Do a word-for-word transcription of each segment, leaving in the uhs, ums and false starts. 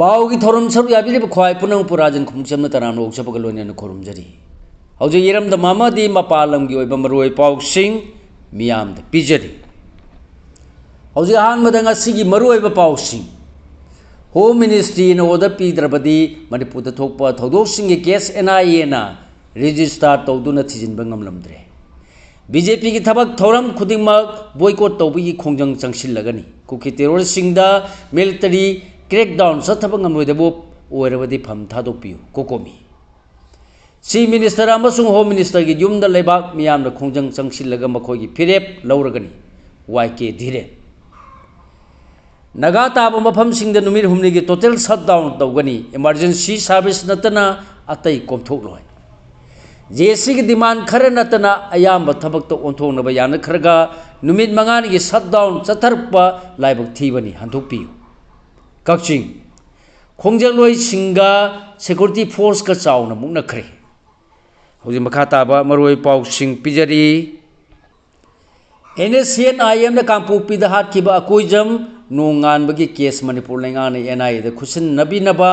ꯄꯥꯎꯒꯤ ꯊꯧꯔꯝ ꯁꯔꯨꯛ ꯌꯥꯕꯤꯔꯤꯕ ꯈ꯭ꯋꯥꯏ ꯄꯨꯝꯅꯃꯛꯄꯨ ꯔꯥꯖꯟ ꯈꯣꯡꯆꯝꯅ ꯇꯔꯥꯝꯅ ꯑꯣꯛꯆꯕꯒ ꯂꯣꯏꯅꯅ ꯈꯨꯔꯨꯝꯖꯔꯤ꯫ ꯍꯧꯖꯤꯛ ꯏꯔꯝꯗꯝ ꯑꯃꯗꯤ ꯃꯄꯥꯟ ꯂꯝꯒꯤ ꯑꯣꯏꯕ ꯃꯔꯨꯑꯣꯏꯕ ꯄꯥꯎꯁꯤꯡ ꯃꯤꯌꯥꯝꯗ ꯄꯤꯖꯔꯤ꯫ ꯍꯧꯖꯤꯛ ꯑꯍꯥꯟꯕꯗ ꯉꯁꯤꯒꯤ ꯃꯔꯨꯑꯣꯏꯕ ꯄꯥꯎꯁꯤꯡ꯫ ꯍꯣꯝ ꯃꯤꯅꯤꯁꯇ꯭ꯔꯤꯅ ꯑꯣꯔꯗꯔ ꯄꯤꯗ꯭ꯔꯕꯗꯤ ꯃꯅꯤꯄꯨꯔꯗ ꯊꯣꯛꯄ ꯊꯧꯗꯣꯛꯁꯤꯡꯒꯤ ꯀꯦꯁ ꯑꯦꯟ ꯑꯥꯏ ꯑꯦꯅ ꯔꯦꯖꯤꯁꯇꯥꯔ ꯇꯧꯗꯨꯅ ꯊꯤꯖꯤꯟꯕ ꯉꯝꯂꯝꯗ꯭ꯔꯦ꯫ ꯕꯤ ꯖꯦ ꯄꯤꯒꯤ ꯊꯕꯛ ꯊꯧꯔꯝ ꯈꯨꯗꯤꯡꯃꯛ ꯕꯣꯏꯀꯣꯠ ꯇꯧꯕꯒꯤ ꯈꯣꯡꯖꯪ ꯆꯪꯁꯤꯜꯂꯒꯅꯤ꯫ ꯀꯨꯀꯤ ꯇꯦꯔꯣꯔꯤꯁꯁꯤꯡꯗ ꯃꯤꯂꯤꯇꯔꯤ ꯀ꯭ꯔꯦꯛꯗꯥꯎꯟ ꯆꯠꯊꯕ ꯉꯝꯂꯣꯏꯗꯕ ꯑꯣꯏꯔꯕꯗꯤ ꯐꯝ ꯊꯥꯗꯣꯛꯄꯤꯌꯨ꯫ ꯀꯣꯀꯣꯃꯤ꯫ ꯆꯤꯐ ꯃꯤꯅꯤꯁꯇꯔ ꯑꯃꯁꯨꯡ ꯍꯣꯝ ꯃꯤꯅꯤꯁꯇꯔꯒꯤ ꯌꯨꯝꯗ ꯂꯩꯕꯥꯛ ꯃꯤꯌꯥꯝꯅ ꯈꯣꯡꯖꯪ ꯆꯪꯁꯤꯜꯂꯒ ꯃꯈꯣꯏꯒꯤ ꯐꯤꯔꯦꯞ ꯂꯧꯔꯒꯅꯤ꯫ ꯋꯥꯏ ꯀꯦ ꯙꯤꯔꯦꯟ꯫ ꯅꯥꯒꯥ ꯇꯥꯕ ꯃꯐꯝꯁꯤꯡꯗ ꯅꯨꯃꯤꯠ ꯍꯨꯝꯅꯤꯒꯤ ꯇꯣꯇꯦꯜ ꯁꯠꯗꯥꯎꯟ ꯇꯧꯒꯅꯤ꯫ ꯏꯃꯥꯔꯖꯦꯟꯁꯤ ꯁꯥꯔꯚꯤꯁ ꯅꯠꯇꯅ ꯑꯇꯩ ꯀꯣꯝꯊꯣꯛꯂꯣꯏ꯫ ꯖꯦ ꯑꯦꯁ ꯁꯤꯒꯤ ꯗꯤꯃꯥꯟ ꯈꯔ ꯅꯠꯇꯅ ꯑꯌꯥꯝꯕ ꯊꯕꯛꯇ ꯑꯣꯟꯊꯣꯛꯅꯕ ꯌꯥꯅꯈ꯭ꯔꯒ ꯅꯨꯃꯤꯠ ꯃꯉꯥꯅꯤꯒꯤ ꯁꯠꯗꯥꯎꯟ ꯆꯠꯊꯔꯛꯄ ꯂꯥꯏꯕꯛ ꯊꯤꯕꯅꯤ ꯍꯟꯗꯣꯛꯄꯤꯌꯨ꯫ ꯀꯛꯆꯤꯡ꯫ ꯈꯣꯡꯖꯪꯂꯣꯏꯁꯤꯡꯒ ꯁꯦꯀ꯭ꯌꯨꯔꯤꯇꯤ ꯐꯣꯔꯁꯀ ꯆꯥꯎꯅ ꯃꯨꯛꯅꯈ꯭ꯔꯦ꯫ ꯍꯧꯖꯤꯛ ꯃꯈꯥ ꯇꯥꯕ ꯃꯔꯨꯑꯣꯏꯕ ꯄꯥꯎꯁꯤꯡ ꯄꯤꯖꯔꯤ꯫ ꯑꯦꯟ ꯑꯦꯁ ꯁꯤ ꯑꯦꯟ ꯑꯥꯏ ꯑꯦꯝꯅ ꯀꯥꯡꯄꯣꯛꯄꯤꯗ ꯍꯥꯠꯈꯤꯕ ꯑꯀꯣꯏꯖꯝ ꯅꯣꯡꯉꯥꯟꯕꯒꯤ ꯀꯦꯁ ꯃꯅꯤꯄꯨꯔ ꯂꯩꯉꯥꯛꯅ ꯑꯦꯟ ꯑꯥꯏ ꯑꯦꯗ ꯈꯨꯠꯁꯤꯟꯅꯕꯤꯅꯕ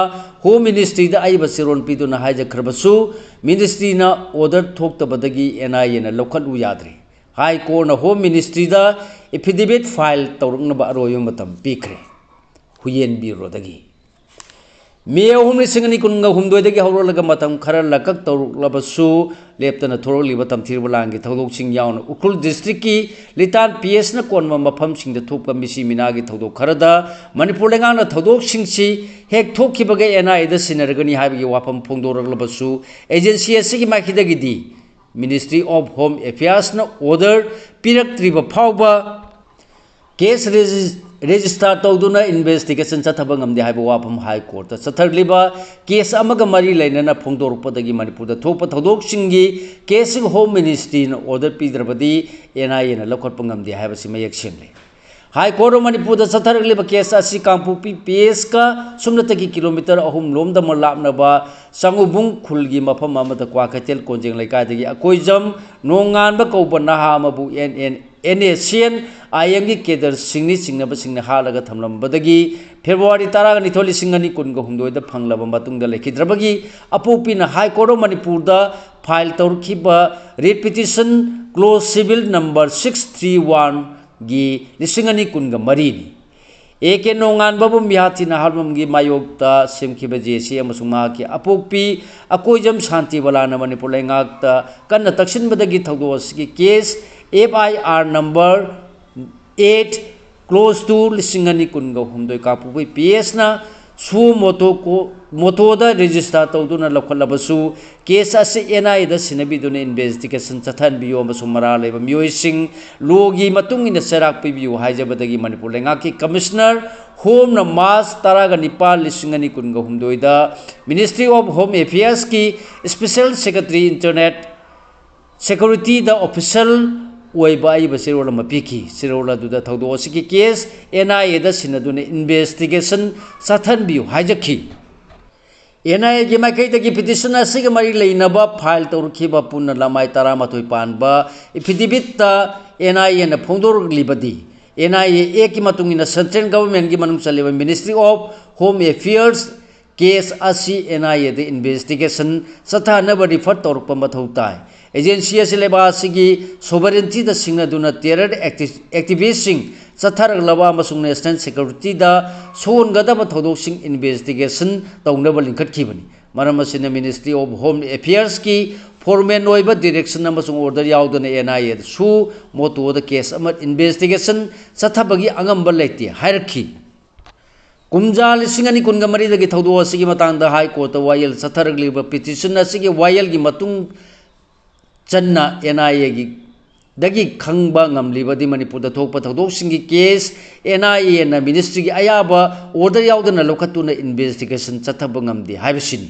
ꯍꯣꯝ ꯃꯤꯅꯤꯁꯇ꯭ꯔꯤꯗ ꯑꯏꯕ ꯆꯦꯔꯣꯜ ꯄꯤꯗꯨꯅ ꯍꯥꯏꯖꯈ꯭ꯔꯕꯁꯨ ꯃꯤꯅꯤꯁꯇ꯭ꯔꯤꯅ ꯑꯣꯔꯗꯔ ꯊꯣꯛꯇꯕꯗꯒꯤ ꯑꯦꯟ ꯑꯥꯏ ꯑꯦꯅ ꯂꯧꯈꯠꯂꯨ ꯌꯥꯗ꯭ꯔꯦ꯫ ꯍꯥꯏ ꯀꯣꯔꯠꯅ ꯍꯣꯝ ꯃꯤꯅꯤꯁꯇ꯭ꯔꯤꯗ ꯑꯦꯐꯤꯗꯦꯕꯤꯠ ꯐꯥꯏꯜ ꯇꯧꯔꯛꯅꯕ ꯑꯔꯣꯏꯕ ꯃꯇꯝ ꯄꯤꯈ꯭ꯔꯦ꯫ ꯍꯨꯌꯦꯟ ꯕ꯭ꯌꯨꯔꯣꯗꯒꯤ꯫ ꯃꯦ ꯑꯍꯨꯝ, ꯂꯤꯁꯤꯡ ꯑꯅꯤ ꯀꯨꯟꯒ ꯍꯨꯝꯗꯣꯏꯗꯒꯤ ꯍꯧꯔꯛꯂꯒ ꯃꯇꯝ ꯈꯔ ꯂꯥꯡꯀꯛ ꯇꯧꯔꯛꯂꯕꯁꯨ, ꯂꯦꯞꯇꯅ ꯊꯣꯔꯛꯂꯤꯕ ꯇꯝꯊꯤꯔꯕ ꯂꯥꯟꯒꯤ ꯊꯧꯗꯣꯛꯁꯤꯡ ꯌꯥꯎꯅ ꯎꯈ꯭ꯔꯨꯜ ꯗꯤꯁꯇ꯭ꯔꯤꯛꯀꯤ ꯂꯤꯇꯥꯟ ꯄꯤ ꯑꯦꯁꯅ ꯀꯣꯟꯕ ꯃꯐꯝꯁꯤꯡꯗ ꯊꯣꯛꯄ ꯃꯤꯁꯤ ꯃꯤꯅꯥꯒꯤ ꯊꯧꯗꯣꯛ ꯈꯔꯗ ꯃꯅꯤꯄꯨꯔ ꯂꯩꯉꯥꯛꯅ ꯊꯧꯗꯣꯛꯁꯤꯡꯁꯤ ꯍꯦꯛ ꯊꯣꯛꯈꯤꯕꯒ ꯑꯦꯟ ꯑꯥꯏ ꯑꯦꯗ ꯁꯤꯟꯅꯔꯒꯅꯤ ꯍꯥꯏꯕꯒꯤ ꯋꯥꯐꯝ ꯐꯣꯡꯗꯣꯔꯛꯂꯕꯁꯨ, ꯑꯦꯖꯦꯟꯁꯤ ꯑꯁꯤꯒꯤ ꯃꯥꯏꯀꯩꯗꯒꯤꯗꯤ Ministry of Home Affairsꯅ order ꯄꯤꯔꯛꯇ꯭ꯔꯤꯕ ꯐꯥꯎꯕ ꯀꯦꯁ ꯔꯦꯖꯤ-, ꯔꯦꯖꯤꯁꯇꯥꯔ ꯇꯧꯗꯨꯅ ꯏꯟꯚꯦꯁꯇꯤꯒꯦꯁꯟ ꯆꯠꯊꯕ ꯉꯝꯗꯦ ꯍꯥꯏꯕ ꯋꯥꯐꯝ ꯍꯥꯏ ꯀꯣꯔꯠꯇ ꯆꯠꯊꯔꯤꯕ ꯀꯦꯁ ꯑꯃꯒ ꯃꯔꯤ ꯂꯩꯅꯅ ꯐꯣꯡꯗꯣꯔꯛꯄꯗꯒꯤ ꯃꯅꯤꯄꯨꯔꯗ ꯊꯣꯛꯄ ꯊꯧꯗꯣꯛꯁꯤꯡꯒꯤ ꯀꯦꯁꯁꯤꯡ ꯍꯣꯝ ꯃꯤꯅꯤꯁꯇ꯭ꯔꯤꯅ ꯑꯣꯔꯗꯔ ꯄꯤꯗ꯭ꯔꯕꯗꯤ ꯑꯦꯟ ꯑꯥꯏ ꯑꯦꯅ ꯂꯧꯈꯠꯄ ꯉꯝꯗꯦ ꯍꯥꯏꯕꯁꯤ ꯃꯌꯦꯛ ꯁꯦꯡꯂꯦ꯫ ꯍꯥꯏ ꯀꯣꯔꯠ ꯑꯣꯐ ꯃꯅꯤꯄꯨꯔꯗ ꯆꯠꯊꯔꯛꯂꯤꯕ ꯀꯦꯁ ꯑꯁꯤ ꯀꯥꯡꯄꯣꯛꯄꯤ ꯄꯤ ꯑꯦꯁꯀ ꯁꯨꯞꯅꯇꯒꯤ ꯀꯤꯂꯣꯃꯤꯇꯔ ꯑꯍꯨꯝ ꯂꯣꯝꯗꯃꯛ ꯂꯥꯞꯅꯕ ꯆꯥꯉꯧꯕꯨꯡ ꯈꯨꯜꯒꯤ ꯃꯐꯝ ꯑꯃꯗ ꯀ꯭ꯋꯥꯀꯩꯊꯦꯜ ꯀꯣꯟꯖꯦꯡ ꯂꯩꯀꯥꯏꯗꯒꯤ ꯑꯀꯣꯏꯖꯝ ꯅꯣꯡꯉꯥꯟꯕ ꯀꯧꯕ ꯅꯍꯥ ꯑꯃꯕꯨ ꯑꯦꯟ ꯑꯦꯟ NSCN IM ꯒꯤ cadre ꯁꯤꯡꯅꯤ ꯆꯤꯡꯅꯕꯁꯤꯡꯅ ꯍꯥꯠꯂꯒ ꯊꯝꯂꯝꯕꯗꯒꯤ February ꯇꯔꯥꯅꯤꯊꯣꯏ, ꯂꯤꯁꯤꯡ ꯑꯅꯤ ꯀꯨꯟꯒ ꯍꯨꯝꯗꯣꯏꯗ ꯐꯪꯂꯕ ꯃꯇꯨꯡꯗ ꯂꯩꯈꯤꯗ꯭ꯔꯕꯒꯤ ꯑꯄꯣꯛꯄꯤꯅ High Court of ꯃꯅꯤꯄꯨꯔꯗ file ꯇꯧꯔꯛꯈꯤꯕ writ petition clause civil number six three one ꯒꯤ ꯂꯤꯁꯤꯡ ꯑꯅꯤ ꯀꯨꯟꯒ ꯃꯔꯤꯅꯤ꯫ A K ꯅꯣꯡꯉꯥꯟꯕꯕꯨ ꯃꯤꯍꯥꯠ ꯊꯤꯅ ꯍꯥꯠꯂꯝꯕꯒꯤ ꯃꯥꯌꯣꯛꯇ ꯁꯦꯝꯈꯤꯕ JC ꯑꯃꯁꯨꯡ ꯃꯍꯥꯛꯀꯤ ꯑꯄꯣꯛꯄꯤ ꯑꯀꯣꯏꯖꯝ ꯁꯥꯟꯇꯤꯕꯂꯥꯅ ꯃꯅꯤꯄꯨꯔ ꯂꯩꯉꯥꯛꯇ ꯀꯟꯅ ꯇꯛꯁꯤꯟꯕꯗꯒꯤ ꯊꯧꯗꯣꯛ ꯑꯁꯤꯒꯤ case FIR number eight clause two, ꯂꯤꯁꯤꯡ ꯑꯅꯤ ꯀꯨꯟꯒ ꯍꯨꯝꯗꯣꯏ ꯀꯥꯡꯄꯣꯛꯄꯤ PSꯅ suo motu ꯀꯣ-, motoꯗ register ꯇꯧꯗꯨꯅ ꯂꯧꯈꯠꯂꯕꯁꯨ, case ꯑꯁꯤ NIAꯗ ꯁꯤꯟꯅꯕꯤꯗꯨꯅ investigation ꯆꯠꯊꯍꯟꯕꯤꯌꯨ ꯑꯃꯁꯨꯡ ꯃꯔꯥꯜ ꯂꯩꯕ ꯃꯤꯑꯣꯏꯁꯤꯡ lawꯒꯤ ꯃꯇꯨꯡ ꯏꯟꯅ ꯆꯩꯔꯥꯛ ꯄꯤꯕꯤꯌꯨ ꯍꯥꯏꯖꯕꯗꯒꯤ ꯃꯅꯤꯄꯨꯔ ꯂꯩꯉꯥꯛꯀꯤ Commissioner Homeꯅ March ꯇꯔꯥꯒ ꯅꯤꯄꯥꯜ, ꯂꯤꯁꯤꯡ ꯑꯅꯤ ꯀꯨꯟꯒ ꯍꯨꯝꯗꯣꯏꯗ Ministry of Home Affairsꯀꯤ Special Secretary Internet Securityꯗ official ꯑꯣꯏꯕ ꯑꯏꯕ ꯆꯦꯔꯣꯜ ꯑꯃ ꯄꯤꯈꯤ꯫ ꯆꯦꯔꯣꯜ ꯑꯗꯨꯗ ꯊꯧꯗꯣꯛ ꯑꯁꯤꯒꯤ case NIAꯗ ꯁꯤꯟꯅꯗꯨꯅ investigation ꯆꯠꯊꯍꯟꯕꯤꯌꯨ ꯍꯥꯏꯖꯈꯤ꯫ NIAꯒꯤ ꯃꯥꯏꯀꯩꯗꯒꯤ petition ꯑꯁꯤꯒ ꯃꯔꯤ ꯂꯩꯅꯕ file ꯇꯧꯔꯛꯈꯤꯕ ꯄꯨꯟꯅ ꯂꯃꯥꯏ ꯇꯔꯥꯃꯥꯊꯣꯏ ꯄꯥꯟꯕ affidavitꯇ NIAꯅ ꯐꯣꯡꯗꯣꯔꯛꯂꯤꯕꯗꯤ, NIA Actꯀꯤ ꯃꯇꯨꯡ ꯏꯟꯅ central governmentꯀꯤ ꯃꯅꯨꯡ ꯆꯜꯂꯤꯕ Ministry of Home Affairs case ꯑꯁꯤ NIAꯗ investigation ꯆꯠꯊꯅꯕ refer ꯇꯧꯔꯛꯄ ꯃꯊꯧ ꯇꯥꯏ꯫ Agency ꯑꯁꯤ ꯂꯩꯕꯥꯛ ꯑꯁꯤꯒꯤ sovereigntyꯗ ꯁꯤꯡꯅꯗꯨꯅ terror acti-, activistꯁꯤꯡ ꯆꯠꯊꯔꯛꯂꯕ ꯑꯃꯁꯨꯡ national securityꯗ ꯁꯣꯛꯍꯟꯒꯗꯕ ꯊꯧꯗꯣꯛꯁꯤꯡ investigation ꯇꯧꯅꯕ ꯂꯤꯡꯈꯠꯈꯤꯕꯅꯤ꯫ ꯃꯔꯝ ꯑꯁꯤꯅ Ministry of Home Affairsꯀꯤ formal ꯑꯣꯏꯕ direction ꯑꯃꯁꯨꯡ order ꯌꯥꯎꯗꯅ NIAꯗ suo motoꯗ case ꯑꯃ investigation ꯆꯠꯊꯕꯒꯤ ꯑꯉꯝꯕ ꯂꯩꯇꯦ ꯍꯥꯏꯔꯛꯈꯤ꯫ ꯀꯨꯝꯖꯥ ꯂꯤꯁꯤꯡ ꯑꯅꯤ ꯀꯨꯟꯒ ꯃꯔꯤꯗꯒꯤ ꯊꯧꯗꯣꯛ ꯑꯁꯤꯒꯤ ꯃꯇꯥꯡꯗ High Courtꯇ ꯋꯥꯌꯦꯜ ꯆꯠꯊꯔꯛꯂꯤꯕ petition ꯑꯁꯤꯒꯤ ꯋꯥꯌꯦꯜꯒꯤ ꯃꯇꯨꯡ ꯆꯟꯅ NIAꯒꯤ ꯗꯒꯤ ꯈꯪꯕ ꯉꯝꯂꯤꯕꯗꯤ ꯃꯅꯤꯄꯨꯔꯗ ꯊꯣꯛꯄ ꯊꯧꯗꯣꯛꯁꯤꯡꯒꯤ case NIAꯅ ministryꯒꯤ ꯑꯌꯥꯕ order ꯌꯥꯎꯗꯅ ꯂꯧꯈꯠꯇꯨꯅ investigation ꯆꯠꯊꯕ ꯉꯝꯗꯦ ꯍꯥꯏꯕꯁꯤꯅꯤ꯫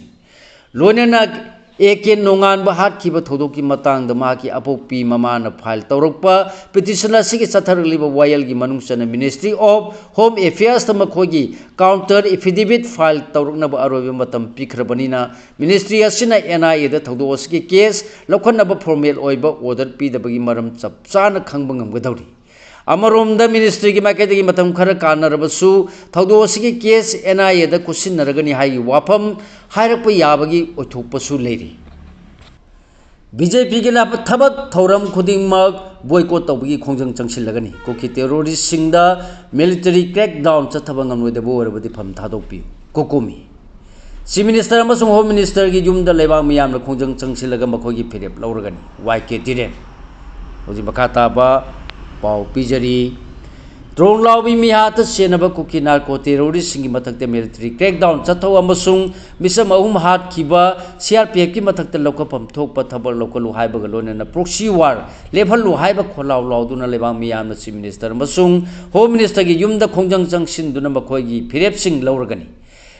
ꯂꯣꯏꯅꯅ ꯑꯦ ꯀꯦ ꯅꯣꯡꯉꯥꯟꯕ ꯍꯥꯠꯈꯤꯕ ꯊꯧꯗꯣꯛꯀꯤ ꯃꯇꯥꯡꯗ ꯃꯍꯥꯛꯀꯤ ꯑꯄꯣꯛꯄꯤ ꯃꯃꯥꯅ ꯐꯥꯏꯜ ꯇꯧꯔꯛꯄ ꯄꯤꯇꯤꯁꯟ ꯑꯁꯤꯒꯤ ꯆꯠꯊꯔꯛꯂꯤꯕ ꯋꯥꯌꯦꯜꯒꯤ ꯃꯅꯨꯡ ꯆꯟꯅ Ministry of Home Affairsꯇ ꯃꯈꯣꯏꯒꯤ counter affidavit file ꯇꯧꯔꯛꯅꯕ ꯑꯔꯣꯏꯕ ꯃꯇꯝ ꯄꯤꯈ꯭ꯔꯕꯅꯤꯅ, Ministry ꯑꯁꯤꯅ N I Aꯗ ꯊꯧꯗꯣꯛ ꯑꯁꯤꯒꯤ case ꯂꯧꯈꯠꯅꯕ formal ꯑꯣꯏꯕ order ꯄꯤꯗꯕꯒꯤ ꯃꯔꯝ ꯆꯞ ꯆꯥꯅ ꯈꯪꯕ ꯉꯝꯒꯗꯧꯔꯤ꯫ ꯑꯃꯔꯣꯝꯗ, Ministryꯒꯤ ꯃꯥꯏꯀꯩꯗꯒꯤ ꯃꯇꯝ ꯈꯔ ꯀꯥꯟꯅꯔꯕꯁꯨ ꯊꯧꯗꯣꯛ ꯑꯁꯤꯒꯤ case N I Aꯗ ꯈꯨꯠꯁꯤꯟꯅꯔꯒꯅꯤ ꯍꯥꯏꯕꯒꯤ ꯋꯥꯐꯝ ꯍꯥꯏꯔꯛꯄ ꯌꯥꯕꯒꯤ ꯑꯣꯏꯊꯣꯛꯄꯁꯨ ꯂꯩꯔꯤ꯫ BJPꯒꯤꯅ ꯊꯕꯛ ꯊꯧꯔꯝ ꯈꯨꯗꯤꯡꯃꯛ boycott ꯇꯧꯕꯒꯤ ꯈꯣꯡꯖꯪ ꯆꯪꯁꯤꯜꯂꯒꯅꯤ꯫ ꯀꯨꯀꯤ terroristꯁꯤꯡꯗ military crackdown ꯆꯠꯊꯕ ꯉꯝꯂꯣꯏꯗꯕ ꯑꯣꯏꯔꯕꯗꯤ ꯐꯝ ꯊꯥꯗꯣꯛꯄꯤꯌꯨ꯫ COCOMI꯫ Chief Minister ꯑꯃꯁꯨꯡ Home Ministerꯒꯤ ꯌꯨꯝꯗ ꯂꯩꯕꯥꯛ ꯃꯤꯌꯥꯝꯅ ꯈꯣꯡꯖꯪ ꯆꯪꯁꯤꯜꯂꯒ ꯃꯈꯣꯏꯒꯤ ꯐꯤꯔꯦꯞ ꯂꯧꯔꯒꯅꯤ꯫ ꯋꯥꯏ ꯀꯦ ꯙꯤꯔꯦꯟ꯫ ꯍꯧꯖꯤꯛ ꯃꯈꯥ ꯇꯥꯕ ꯄꯥꯎ ꯄꯤꯖꯔꯤ꯫ ꯗ꯭ꯔꯣꯡ ꯂꯥꯎꯕꯤ ꯃꯤꯍꯥꯠꯇ ꯆꯦꯟꯅꯕ ꯀꯨꯀꯤ narco terroristꯁꯤꯡꯒꯤ ꯃꯊꯛꯇ military crackdown ꯆꯠꯊꯧ ꯑꯃꯁꯨꯡ ꯃꯤꯆꯝ ꯑꯍꯨꯝ ꯍꯥꯠꯈꯤꯕ CRPFꯀꯤ ꯃꯊꯛꯇ ꯂꯧꯈꯠꯐꯝ ꯊꯣꯛꯄ ꯊꯕꯛ ꯂꯧꯈꯠꯂꯨ ꯍꯥꯏꯕꯒ ꯂꯣꯏꯅꯅ proxy war ꯂꯦꯞꯍꯜꯂꯨ ꯍꯥꯏꯕ ꯈꯣꯜꯂꯥꯎ ꯂꯥꯎꯗꯨꯅ ꯂꯩꯕꯥꯛ ꯃꯤꯌꯥꯝꯅ Chief Minister ꯑꯃꯁꯨꯡ Home Ministerꯒꯤ ꯌꯨꯝꯗ ꯈꯣꯡꯖꯪ ꯆꯪꯁꯤꯟꯗꯨꯅ ꯃꯈꯣꯏꯒꯤ ꯐꯤꯔꯦꯞꯁꯤꯡ ꯂꯧꯔꯒꯅꯤ꯫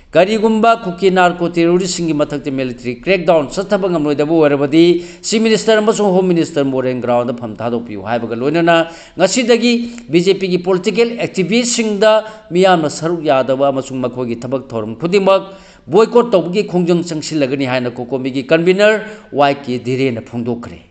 ꯀꯔꯤꯒꯨꯝꯕ ꯀꯨꯀꯤ narco terroristꯁꯤꯡꯒꯤ ꯃꯊꯛꯇ military crackdown ꯆꯠꯊꯕ ꯉꯝꯂꯣꯏꯗꯕ ꯑꯣꯏꯔꯕꯗꯤ, Chief Minister ꯑꯃꯁꯨꯡ Home Minister ꯃꯣꯔꯦꯟ groundꯗ ꯐꯝ ꯊꯥꯗꯣꯛꯄꯤꯌꯨ ꯍꯥꯏꯕꯒ ꯂꯣꯏꯅꯅ ꯉꯁꯤꯗꯒꯤ BJPꯒꯤ political activistꯁꯤꯡꯗ ꯃꯤꯌꯥꯝꯅ ꯁꯔꯨꯛ ꯌꯥꯗꯕ ꯑꯃꯁꯨꯡ ꯃꯈꯣꯏꯒꯤ ꯊꯕꯛ ꯊꯧꯔꯝ ꯈꯨꯗꯤꯡꯃꯛ boycott ꯇꯧꯕꯒꯤ ꯈꯣꯡꯖꯪ ꯆꯪꯁꯤꯜꯂꯒꯅꯤ ꯍꯥꯏꯅ COCOMIꯒꯤ convener ꯋꯥꯏ ꯀꯦ ꯙꯤꯔꯦꯟꯅ ꯐꯣꯡꯗꯣꯛꯈ꯭ꯔꯦ꯫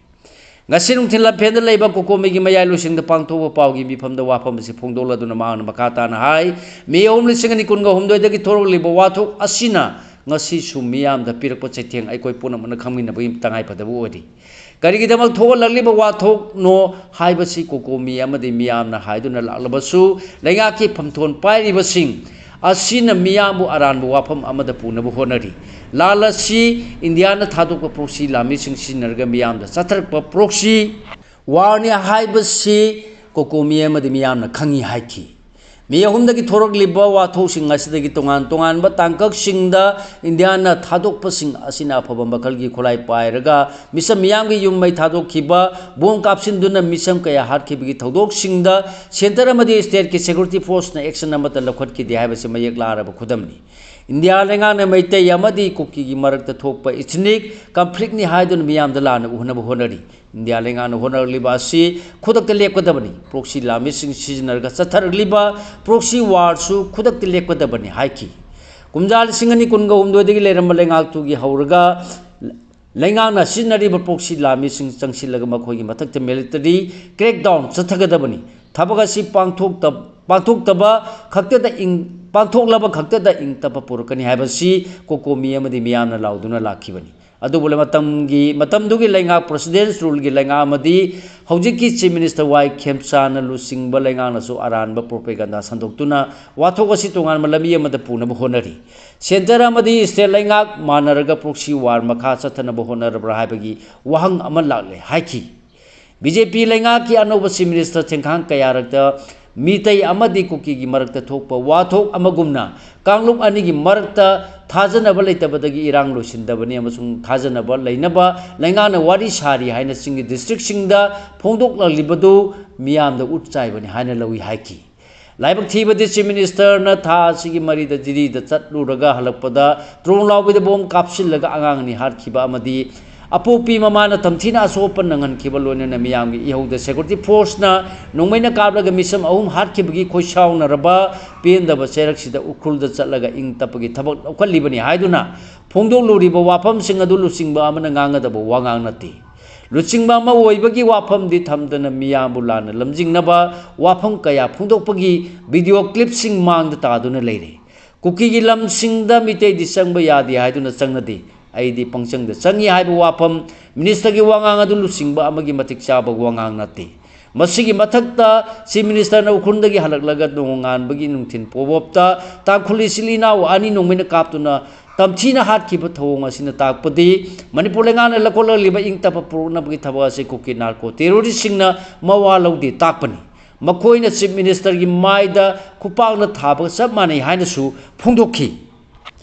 ꯉꯁꯤ ꯅꯨꯡꯊꯤꯜ ꯂꯝꯐꯦꯜꯗ ꯂꯩꯕ COCOMIꯒꯤ ꯃꯌꯥꯏ ꯂꯣꯏꯁꯪꯗ ꯄꯥꯡꯊꯣꯛꯄ ꯄꯥꯎꯒꯤ ꯃꯤꯐꯝꯗ ꯋꯥꯐꯝ ꯑꯁꯤ ꯐꯣꯡꯗꯣꯛꯂꯗꯨꯅ ꯃꯍꯥꯛꯅ ꯃꯈꯥ ꯇꯥꯅ ꯍꯥꯏ, ꯃꯦ ꯑꯍꯨꯝ, ꯂꯤꯁꯤꯡ ꯑꯅꯤ ꯀꯨꯟꯒ ꯍꯨꯝꯗꯣꯏꯗꯒꯤ ꯊꯣꯔꯛꯂꯤꯕ ꯋꯥꯊꯣꯛ ꯑꯁꯤꯅ ꯉꯁꯤꯁꯨ ꯃꯤꯌꯥꯝꯗ ꯄꯤꯔꯛꯄ ꯆꯩꯊꯦꯡ ꯑꯩꯈꯣꯏ ꯄꯨꯝꯅꯃꯛꯅ ꯈꯪꯃꯤꯟꯅꯕꯒꯤ ꯇꯉꯥꯏꯐꯗꯕ ꯑꯣꯏꯔꯤ꯫ ꯀꯔꯤꯒꯤꯗꯃꯛ ꯊꯣꯛꯍꯜꯂꯛꯂꯤꯕ ꯋꯥꯊꯣꯛꯅꯣ ꯍꯥꯏꯕꯁꯤ COCOMI ꯑꯃꯗꯤ ꯃꯤꯌꯥꯝꯅ ꯍꯥꯏꯗꯨꯅ ꯂꯥꯛꯂꯕꯁꯨ, ꯂꯩꯉꯥꯛꯀꯤ ꯐꯝꯊꯣꯟ ꯄꯥꯏꯔꯤꯕꯁꯤꯡ ꯑꯁꯤꯅ ꯃꯤꯌꯥꯝꯕꯨ ꯑꯔꯥꯟꯕ ꯋꯥꯐꯝ ꯑꯃꯗ ꯄꯨꯅꯕ ꯍꯣꯠꯅꯔꯤ꯫ ꯂꯥꯜ ꯑꯁꯤ ꯏꯟꯗꯤꯌꯥꯅ ꯊꯥꯗꯣꯛꯄ proxy ꯂꯥꯟꯃꯤꯁꯤꯡ ꯁꯤꯖꯤꯟꯅꯔꯒ ꯃꯤꯌꯥꯝꯗ ꯆꯠꯊꯔꯛꯄ proxy warꯅꯤ ꯍꯥꯏꯕꯁꯤ COCOMI ꯑꯃꯗꯤ ꯃꯤꯌꯥꯝꯅ ꯈꯪꯉꯤ ꯍꯥꯏꯈꯤ꯫ ꯃꯤ ꯑꯍꯨꯝꯗꯒꯤ ꯊꯣꯔꯛꯂꯤꯕ ꯋꯥꯊꯣꯛꯁꯤꯡ ꯑꯁꯤꯗꯒꯤ ꯇꯣꯉꯥꯟ ꯇꯣꯉꯥꯟꯕ ꯇꯥꯡꯀꯛꯁꯤꯡꯗ ꯏꯟꯗꯤꯌꯥꯅ ꯊꯥꯗꯣꯛꯄꯁꯤꯡ ꯑꯁꯤꯅ ꯑꯐꯕ ꯃꯈꯜꯒꯤ ꯈꯨꯠꯂꯥꯏ ꯄꯥꯏꯔꯒ ꯃꯤꯆꯝ ꯃꯤꯌꯥꯝꯒꯤ ꯌꯨꯝ ꯃꯩ ꯊꯥꯗꯣꯛꯈꯤꯕ, ꯕꯣꯝ ꯀꯥꯞꯁꯤꯟꯗꯨꯅ ꯃꯤꯆꯝ ꯀꯌꯥ ꯍꯥꯠꯈꯤꯕꯒꯤ ꯊꯧꯗꯣꯛꯁꯤꯡꯗ centre ꯑꯃꯗꯤ stateꯀꯤ security forceꯅ action ꯑꯃꯠꯇ ꯂꯧꯈꯠꯈꯤꯗꯦ ꯍꯥꯏꯕꯁꯤ ꯃꯌꯦꯛ ꯂꯥꯔꯕ ꯈꯨꯗꯝꯅꯤ꯫ ꯏꯟꯗꯤꯌꯥ ꯂꯩꯉꯥꯛꯅ ꯃꯩꯇꯩ ꯑꯃꯗꯤ ꯀꯨꯀꯤꯒꯤ ꯃꯔꯛꯇ ꯊꯣꯛꯄ ethnic conflictꯅꯤ ꯍꯥꯏꯗꯨꯅ ꯃꯤꯌꯥꯝꯗ ꯂꯥꯟꯅ ꯎꯍꯟꯅꯕ ꯍꯣꯠꯅꯔꯤ꯫ ꯏꯟꯗꯤꯌꯥ ꯂꯩꯉꯥꯛꯅ ꯍꯣꯠꯅꯔꯛꯂꯤꯕ ꯑꯁꯤ ꯈꯨꯗꯛꯇ ꯂꯦꯞꯀꯗꯕꯅꯤ꯫ Proxy ꯂꯥꯟꯃꯤꯁꯤꯡ ꯁꯤꯖꯤꯟꯅꯔꯒ ꯆꯠꯊꯔꯛꯂꯤꯕ proxy warꯁꯨ ꯈꯨꯗꯛꯇ ꯂꯦꯞꯀꯗꯕꯅꯤ ꯍꯥꯏꯈꯤ꯫ ꯀꯨꯝꯖꯥ ꯂꯤꯁꯤꯡ ꯑꯅꯤ ꯀꯨꯟꯒ ꯍꯨꯝꯗꯣꯏꯗꯒꯤ ꯂꯩꯔꯝꯕ ꯂꯩꯉꯥꯛꯇꯨꯒꯤ ꯍꯧꯔꯒ ꯂꯩꯉꯥꯛꯅ ꯁꯤꯖꯤꯟꯅꯔꯤꯕ proxy ꯂꯥꯟꯃꯤꯁꯤꯡ ꯆꯪꯁꯤꯜꯂꯒ ꯃꯈꯣꯏꯒꯤ ꯃꯊꯛꯇ military crackdown ꯆꯠꯊꯒꯗꯕꯅꯤ꯫ ꯊꯕꯛ ꯑꯁꯤ ꯄꯥꯡꯊꯣꯛꯇ-, ꯄꯥꯡꯊꯣꯛꯇꯕ ꯈꯛꯇꯗ ꯏꯪ-, ꯄꯥꯡꯊꯣꯛꯂꯕ ꯈꯛꯇꯗ ꯏꯪ ꯇꯞꯄ ꯄꯨꯔꯛꯀꯅꯤ ꯍꯥꯏꯕꯁꯤ COCOMI ꯑꯃꯗꯤ ꯃꯤꯌꯥꯝꯅ ꯂꯥꯎꯗꯨꯅ ꯂꯥꯛꯈꯤꯕꯅꯤ꯫ ꯑꯗꯨꯕꯨ ꯃꯇꯝꯒꯤ, ꯃꯇꯝꯗꯨꯒꯤ ꯂꯩꯉꯥꯛ President's Ruleꯒꯤ ꯂꯩꯉꯥꯛ ꯑꯃꯗꯤ ꯍꯧꯖꯤꯛꯀꯤ Chief Minister ꯋꯥꯏ ꯈꯦꯝꯆꯥꯅ ꯂꯨꯆꯤꯡꯕ ꯂꯩꯉꯥꯛꯅꯁꯨ ꯑꯔꯥꯟꯕ propaganda ꯁꯟꯗꯣꯛꯇꯨꯅ ꯋꯥꯊꯣꯛ ꯑꯁꯤ ꯇꯣꯉꯥꯟꯕ ꯂꯝꯕꯤ ꯑꯃꯗ ꯄꯨꯅꯕ ꯍꯣꯠꯅꯔꯤ꯫ Centre ꯑꯃꯗꯤ state ꯂꯩꯉꯥꯛ ꯃꯥꯟꯅꯔꯒ proxy war ꯃꯈꯥ ꯆꯠꯊꯅꯕ ꯍꯣꯠꯅꯔꯕ꯭ꯔꯥ ꯍꯥꯏꯕꯒꯤ ꯋꯥꯍꯪ ꯑꯃ ꯂꯥꯛꯂꯦ ꯍꯥꯏꯈꯤ꯫ BJP ꯂꯩꯉꯥꯛꯀꯤ ꯑꯅꯧꯕ Chief Minister ꯊꯦꯡꯈꯥꯡ ꯀꯌꯥꯔꯛꯇ ꯃꯤꯇꯩ ꯑꯃꯗꯤ ꯀꯨꯀꯤꯒꯤ ꯃꯔꯛꯇ ꯊꯣꯛꯄ ꯋꯥꯊꯣꯛ ꯑꯃꯒꯨꯝꯅ ꯀꯥꯡꯂꯨꯞ ꯑꯅꯤꯒꯤ ꯃꯔꯛꯇ ꯊꯥꯖꯅꯕ ꯂꯩꯇꯕꯗꯒꯤ ꯏꯔꯥꯡ ꯂꯣꯏꯁꯤꯟꯗꯕꯅꯤ ꯑꯃꯁꯨꯡ ꯊꯥꯖꯅꯕ ꯂꯩꯅꯕ ꯂꯩꯉꯥꯛꯅ ꯋꯥꯔꯤ ꯁꯥꯔꯤ ꯍꯥꯏꯅ ꯆꯤꯡꯒꯤ districtꯁꯤꯡꯗ ꯐꯣꯡꯗꯣꯛꯂꯛꯂꯤꯕꯗꯨ ꯃꯤꯌꯥꯝꯗ ꯎꯠ ꯆꯥꯏꯕꯅꯤ ꯍꯥꯏꯅ ꯂꯧꯏ ꯍꯥꯏꯈꯤ꯫ ꯂꯥꯏꯕꯛ ꯊꯤꯕꯗꯤ Chief Ministerꯅ ꯊꯥ ꯑꯁꯤꯒꯤ ꯃꯔꯤꯗ ꯗꯤꯜꯂꯤꯗ ꯆꯠꯂꯨꯔꯒ ꯍꯜꯂꯛꯄꯗ ꯇ꯭ꯔꯣꯡ ꯂꯥꯎꯕꯤꯗ ꯕꯣꯝ ꯀꯥꯞꯁꯤꯜꯂꯒ ꯑꯉꯥꯡ ꯑꯅꯤ ꯍꯥꯠꯈꯤꯕ ꯑꯃꯗꯤ ꯑꯄꯣꯛꯄꯤ ꯃꯃꯥꯅ ꯇꯝꯊꯤꯅ ꯑꯁꯣꯛ ꯑꯄꯟ ꯅꯪꯍꯟꯈꯤꯕ ꯂꯣꯏꯅꯅ ꯃꯤꯌꯥꯝꯒꯤ ꯏꯍꯧꯗ security forceꯅ ꯅꯣꯡꯃꯩꯅ ꯀꯥꯞꯂꯒ ꯃꯤꯆꯝ ꯑꯍꯨꯝ ꯍꯥꯠꯈꯤꯕꯒꯤ ꯈꯣꯏꯁꯥꯎꯅꯔꯕ ꯄꯦꯟꯗꯕ ꯆꯩꯔꯛꯁꯤꯗ ꯎꯈ꯭ꯔꯨꯜꯗ ꯆꯠꯂꯒ ꯏꯪ ꯇꯞꯄꯒꯤ ꯊꯕꯛ ꯂꯧꯈꯠꯂꯤꯕꯅꯤ ꯍꯥꯏꯗꯨꯅ ꯐꯣꯡꯗꯣꯛꯂꯨꯔꯤꯕ ꯋꯥꯐꯝꯁꯤꯡ ꯑꯗꯨ ꯂꯨꯆꯤꯡꯕ ꯑꯃꯅ ꯉꯥꯡꯒꯗꯕ ꯋꯥꯉꯥꯡ ꯅꯠꯇꯦ꯫ ꯂꯨꯆꯤꯡꯕ ꯑꯃ ꯑꯣꯏꯕꯒꯤ ꯋꯥꯐꯝꯗꯤ ꯊꯝꯗꯅ ꯃꯤꯌꯥꯝꯕꯨ ꯂꯥꯟꯅ ꯂꯝꯖꯤꯡꯅꯕ ꯋꯥꯐꯝ ꯀꯌꯥ ꯐꯣꯡꯗꯣꯛꯄꯒꯤ video clipꯁꯤꯡ ꯃꯥꯡꯗ ꯇꯥꯗꯨꯅ ꯂꯩꯔꯦ꯫ ꯀꯨꯀꯤꯒꯤ ꯂꯝꯁꯤꯡꯗ ꯃꯤꯇꯩꯗꯤ ꯆꯪꯕ ꯌꯥꯗꯦ ꯍꯥꯏꯗꯨꯅ ꯆꯪꯅꯗꯦ꯫ ꯑꯩꯗꯤ ꯄꯪꯆꯪꯗ ꯆꯪꯏ ꯍꯥꯏꯕ ꯋꯥꯐꯝ Ministerꯒꯤ ꯋꯥꯉꯥꯡ ꯑꯗꯨ ꯂꯨꯆꯤꯡꯕ ꯑꯃꯒꯤ ꯃꯇꯤꯛ ꯆꯥꯕ ꯋꯥꯉꯥꯡ ꯅꯠꯇꯦ꯫ ꯃꯁꯤꯒꯤ ꯃꯊꯛꯇ Chief Ministerꯅ ꯎꯈ꯭ꯔꯨꯜꯗꯒꯤ ꯍꯜꯂꯛꯂꯒ ꯅꯣꯡꯉꯥꯟꯕꯒꯤ ꯅꯨꯡꯊꯤꯜ ꯄꯣꯕꯣꯞꯇ ꯇꯥꯡꯈꯨꯜ ꯏꯆꯤꯜ ꯏꯅꯥꯎ ꯑꯅꯤ ꯅꯣꯡꯃꯩꯅ ꯀꯥꯞꯇꯨꯅ ꯇꯝꯊꯤꯅ ꯍꯥꯠꯈꯤꯕ ꯊꯧꯑꯣꯡ ꯑꯁꯤꯅ ꯇꯥꯛꯄꯗꯤ ꯃꯅꯤꯄꯨꯔ ꯂꯩꯉꯥꯛꯅ ꯂꯧꯈꯠꯂꯛꯂꯤꯕ ꯏꯪ ꯇꯞꯄ ꯄꯨꯔꯛꯅꯕꯒꯤ ꯊꯕꯛ ꯑꯁꯤ ꯀꯨꯀꯤ narco terroristꯁꯤꯡꯅ ꯃꯋꯥ ꯂꯧꯗꯦ ꯇꯥꯛꯄꯅꯤ꯫ ꯃꯈꯣꯏꯅ Chief Minister ꯒꯤ ꯃꯥꯏꯗ ꯈꯨꯄꯥꯛꯅ ꯊꯥꯕꯒ ꯆꯞ ꯃꯥꯟꯅꯩ ꯍꯥꯏꯅꯁꯨ ꯐꯣꯡꯗꯣꯛꯈꯤ꯫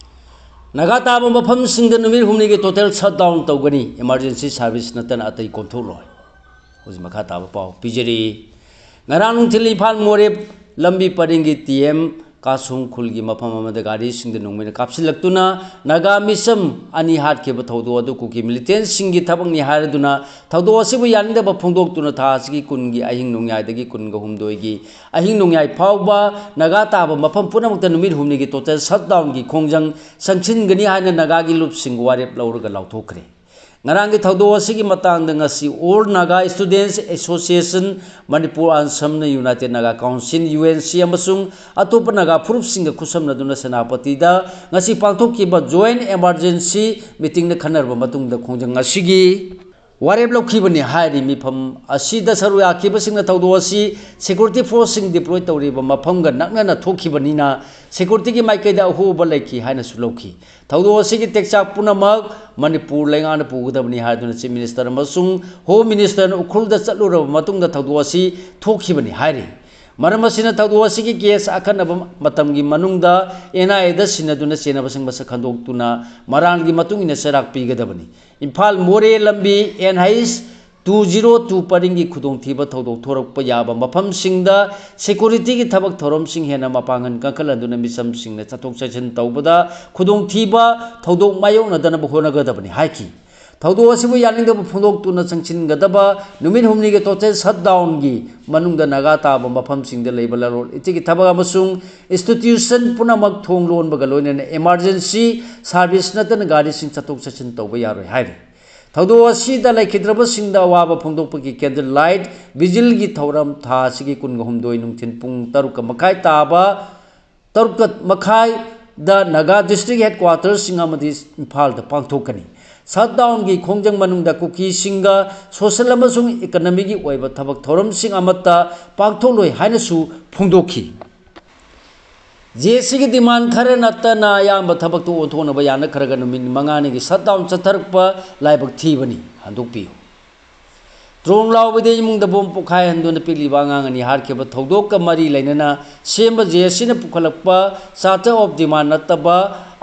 ꯅꯥꯒꯥ ꯇꯥꯕ ꯃꯐꯝꯁꯤꯡꯗ ꯅꯨꯃꯤꯠ ꯍꯨꯝꯅꯤꯒꯤ total shutdown ꯇꯧꯒꯅꯤ, emergency service ꯅꯠꯇꯅ ꯑꯇꯩ ꯀꯣꯝꯊꯣꯛꯂꯣꯏ꯫ ꯍꯧꯖꯤꯛ ꯃꯈꯥ ꯇꯥꯕ ꯄꯥꯎ ꯄꯤꯖꯔꯤ꯫ ꯉꯔꯥꯡ ꯅꯨꯡꯊꯤꯜ ꯏꯝꯐꯥꯜ ꯃꯣꯔꯦ ꯂꯝꯕꯤ ꯄꯔꯤꯡꯒꯤ ꯇꯤ ꯑꯦꯝ ꯀꯥꯁꯣꯡ ꯈꯨꯜꯒꯤ ꯃꯐꯝ ꯑꯃꯗ ꯒꯥꯔꯤꯁꯤꯡꯗ ꯅꯣꯡꯃꯩꯅ ꯀꯥꯞꯁꯤꯜꯂꯛꯇꯨꯅ ꯅꯥꯒꯥ ꯃꯤꯆꯝ ꯑꯅꯤ ꯍꯥꯠꯈꯤꯕ ꯊꯧꯗꯣꯛ ꯑꯗꯨ ꯀꯨꯀꯤ militant ꯁꯤꯡꯒꯤ ꯊꯕꯛꯅꯤ ꯍꯥꯏꯔꯗꯨꯅ ꯊꯧꯗꯣꯛ ꯑꯁꯤꯕꯨ ꯌꯥꯅꯤꯡꯗꯕ ꯐꯣꯡꯗꯣꯛꯇꯨꯅ ꯊꯥ ꯑꯁꯤꯒꯤ ꯀꯨꯟꯒꯤ ꯑꯍꯤꯡ ꯅꯣꯡꯌꯥꯏꯗꯒꯤ ꯀꯨꯟꯒ ꯍꯨꯝꯗꯣꯏꯒꯤ ꯑꯍꯤꯡ ꯅꯣꯡꯌꯥꯏ ꯐꯥꯎꯕ ꯅꯥꯒꯥ ꯇꯥꯕ ꯃꯐꯝ ꯄꯨꯝꯅꯃꯛꯇ ꯅꯨꯃꯤꯠ ꯍꯨꯝꯅꯤꯒꯤ total shutdown ꯒꯤ ꯈꯣꯡꯖꯪ ꯆꯪꯁꯤꯟꯒꯅꯤ ꯍꯥꯏꯅ ꯅꯥꯒꯥꯒꯤ ꯂꯨꯞꯁꯤꯡ ꯋꯥꯔꯦꯞ ꯂꯧꯔꯒ ꯂꯥꯎꯊꯣꯛꯈ꯭ꯔꯦ꯫ ꯉꯔꯥꯡꯒꯤ ꯊꯧꯗꯣꯛ ꯑꯁꯤꯒꯤ ꯃꯇꯥꯡꯗ ꯉꯁꯤ All Naga Students Association, Manipur ꯑꯥꯁꯝꯅ United Naga Council, U N C, ꯑꯃꯁꯨꯡ ꯑꯇꯣꯞꯄ ꯅꯥꯒꯥ ꯐꯨꯔꯨꯞꯁꯤꯡꯒ ꯈꯨꯠꯁꯝꯅꯗꯨꯅ ꯁꯦꯅꯥꯄꯇꯤꯗ ꯉꯁꯤ ꯄꯥꯡꯊꯣꯛꯈꯤꯕ joint emergency meeting ꯅ ꯈꯟꯅꯔꯕ ꯃꯇꯨꯡꯗ ꯈꯣꯡꯖꯪ ꯑꯁꯤꯒꯤ ꯋꯥꯔꯦꯞ ꯂꯧꯈꯤꯕꯅꯤ ꯍꯥꯏꯔꯤ꯫ ꯃꯤꯐꯝ ꯑꯁꯤꯗ ꯁꯔꯨꯛ ꯌꯥꯈꯤꯕꯁꯤꯡꯅ ꯊꯧꯗꯣꯛ ꯑꯁꯤ security force ꯁꯤꯡ deploy ꯇꯧꯔꯤꯕ ꯃꯐꯝꯒ ꯅꯛꯅꯅ ꯊꯣꯛꯈꯤꯕꯅꯤꯅ security ꯒꯤ ꯃꯥꯏꯀꯩꯗ ꯑꯍꯣꯕ ꯂꯩꯈꯤ ꯍꯥꯏꯅꯁꯨ ꯂꯧꯈꯤ꯫ ꯊꯧꯗꯣꯛ ꯑꯁꯤꯒꯤ ꯇꯦꯛꯆꯥꯛ ꯄꯨꯝꯅꯃꯛ ꯃꯅꯤꯄꯨꯔ ꯂꯩꯉꯥꯛꯅ ꯄꯨꯒꯗꯕꯅꯤ ꯍꯥꯏꯗꯨꯅ Chief Minister ꯑꯃꯁꯨꯡ Home Minister ꯅ ꯎꯈ꯭ꯔꯨꯜꯗ ꯆꯠꯂꯨꯔꯕ ꯃꯇꯨꯡꯗ ꯊꯧꯗꯣꯛ ꯑꯁꯤ ꯊꯣꯛꯈꯤꯕꯅꯤ ꯍꯥꯏꯔꯤ꯫ ꯃꯔꯝ ꯑꯁꯤꯅ ꯊꯧꯗꯣꯛ ꯑꯁꯤꯒꯤ case ꯑꯈꯟꯅꯕ ꯃꯇꯝꯒꯤ ꯃꯅꯨꯡꯗ ꯑꯦꯟ ꯑꯥꯏ ꯑꯦ ꯗ ꯁꯤꯟꯅꯗꯨꯅ ꯆꯦꯟꯅꯕꯁꯤꯡ ꯃꯁꯛ ꯈꯪꯗꯣꯛꯇꯨꯅ ꯃꯔꯥꯜꯒꯤ ꯃꯇꯨꯡ ꯏꯟꯅ ꯆꯩꯔꯥꯛ ꯄꯤꯒꯗꯕꯅꯤ꯫ ꯏꯝꯐꯥꯜ ꯃꯣꯔꯦ ꯂꯝꯕꯤ N H two zero two ꯄꯔꯤꯡꯒꯤ ꯈꯨꯗꯣꯡꯊꯤꯕ ꯊꯧꯗꯣꯛ ꯊꯣꯔꯛꯄ ꯌꯥꯕ ꯃꯐꯝꯁꯤꯡꯗ security ꯒꯤ ꯊꯕꯛ ꯊꯧꯔꯝꯁꯤꯡ ꯍꯦꯟꯅ ꯃꯄꯥꯡꯒꯜ ꯀꯟꯈꯠꯍꯟꯗꯨꯅ ꯃꯤꯆꯝꯁꯤꯡꯅ ꯆꯠꯊꯣꯛ ꯆꯠꯁꯤꯟ ꯇꯧꯕꯗ ꯈꯨꯗꯣꯡꯊꯤꯕ ꯊꯧꯗꯣꯛ ꯃꯥꯌꯣꯛꯅꯗꯅꯕ ꯍꯣꯠꯅꯒꯗꯕꯅꯤ ꯍꯥꯏꯈꯤ꯫ ꯊꯧꯗꯣꯛ ꯑꯁꯤꯕꯨ ꯌꯥꯅꯤꯡꯗꯕ ꯐꯣꯡꯗꯣꯛꯇꯨꯅ ꯆꯪꯁꯤꯟꯒꯗꯕ ꯅꯨꯃꯤꯠ ꯍꯨꯝꯅꯤꯒꯤ total shutdown ꯒꯤ ꯃꯅꯨꯡꯗ ꯅꯥꯒꯥ ꯇꯥꯕ ꯃꯐꯝꯁꯤꯡꯗ ꯂꯩꯕ ꯂꯂꯣꯟ ꯏꯇꯤꯛꯀꯤ ꯊꯕꯛ ꯑꯃꯁꯨꯡ institution ꯄꯨꯝꯅꯃꯛ ꯊꯣꯡ ꯂꯣꯟꯕꯒ ꯂꯣꯏꯅꯅ emergency service ꯅꯠꯇꯅ ꯒꯥꯔꯤꯁꯤꯡ ꯆꯠꯊꯣꯛ ꯆꯠꯁꯤꯟ ꯇꯧꯕ ꯌꯥꯔꯣꯏ ꯍꯥꯏꯔꯤ꯫ ꯊꯧꯗꯣꯛ ꯑꯁꯤꯗ ꯂꯩꯈꯤꯗ꯭ꯔꯕꯁꯤꯡꯗ ꯑꯋꯥꯕ ꯐꯣꯡꯗꯣꯛꯄꯒꯤ candle light vigil ꯒꯤ ꯊꯧꯔꯝ ꯊꯥ ꯑꯁꯤꯒꯤ ꯀꯨꯟꯒ ꯍꯨꯝꯗꯣꯏ ꯅꯨꯡꯊꯤꯜ ꯄꯨꯡ ꯇꯔꯨꯛꯀ ꯃꯈꯥꯏ ꯇꯥꯕ ꯇꯔꯨꯛꯀ ꯃꯈꯥꯏꯗ ꯅꯥꯒꯥ district headquarters ꯁꯤꯡ ꯑꯃꯗꯤ ꯏꯝꯐꯥꯜꯗ ꯄꯥꯡꯊꯣꯛꯀꯅꯤ꯫ Shutdown ꯒꯤ ꯈꯣꯡꯖꯪ ꯃꯅꯨꯡꯗ ꯀꯨꯀꯤꯁꯤꯡꯒ social ꯑꯃꯁꯨꯡ economy ꯒꯤ ꯑꯣꯏꯕ ꯊꯕꯛ ꯊꯧꯔꯝꯁꯤꯡ ꯑꯃꯠꯇ ꯄꯥꯡꯊꯣꯛꯂꯣꯏ ꯍꯥꯏꯅꯁꯨ ꯐꯣꯡꯗꯣꯛꯈꯤ꯫ ꯖꯦ ꯑꯦꯁ ꯁꯤ ꯒꯤ demand ꯈꯔ ꯅꯠꯇꯅ ꯑꯌꯥꯝꯕ ꯊꯕꯛꯇꯨ ꯑꯣꯟꯊꯣꯛꯅꯕ ꯌꯥꯅꯈ꯭ꯔꯒ ꯅꯨꯃꯤꯠ ꯃꯉꯥꯅꯤꯒꯤ shutdown ꯆꯠꯊꯔꯛꯄ ꯂꯥꯏꯕꯛ ꯊꯤꯕꯅꯤ꯫ ꯍꯟꯗꯣꯛꯄꯤꯌꯨ꯫ ꯇ꯭ꯔꯣꯡ ꯂꯥꯎꯕꯗ ꯏꯃꯨꯡꯗ ꯕꯣꯝ ꯄꯣꯈꯥꯏꯍꯟꯗꯨꯅ ꯄꯤꯛꯂꯤꯕ ꯑꯉꯥꯡ ꯑꯅꯤ ꯍꯥꯠꯈꯤꯕ ꯊꯧꯗꯣꯛꯀ ꯃꯔꯤ ꯂꯩꯅꯅ ꯁꯦꯝꯕ ꯖꯦ ꯑꯦꯁ ꯁꯤꯅ ꯄꯨꯈꯠꯂꯛꯄ ꯆꯥꯔꯇꯔ ꯑꯣꯐ ꯗꯤꯃꯥꯟ ꯅꯠꯇꯕ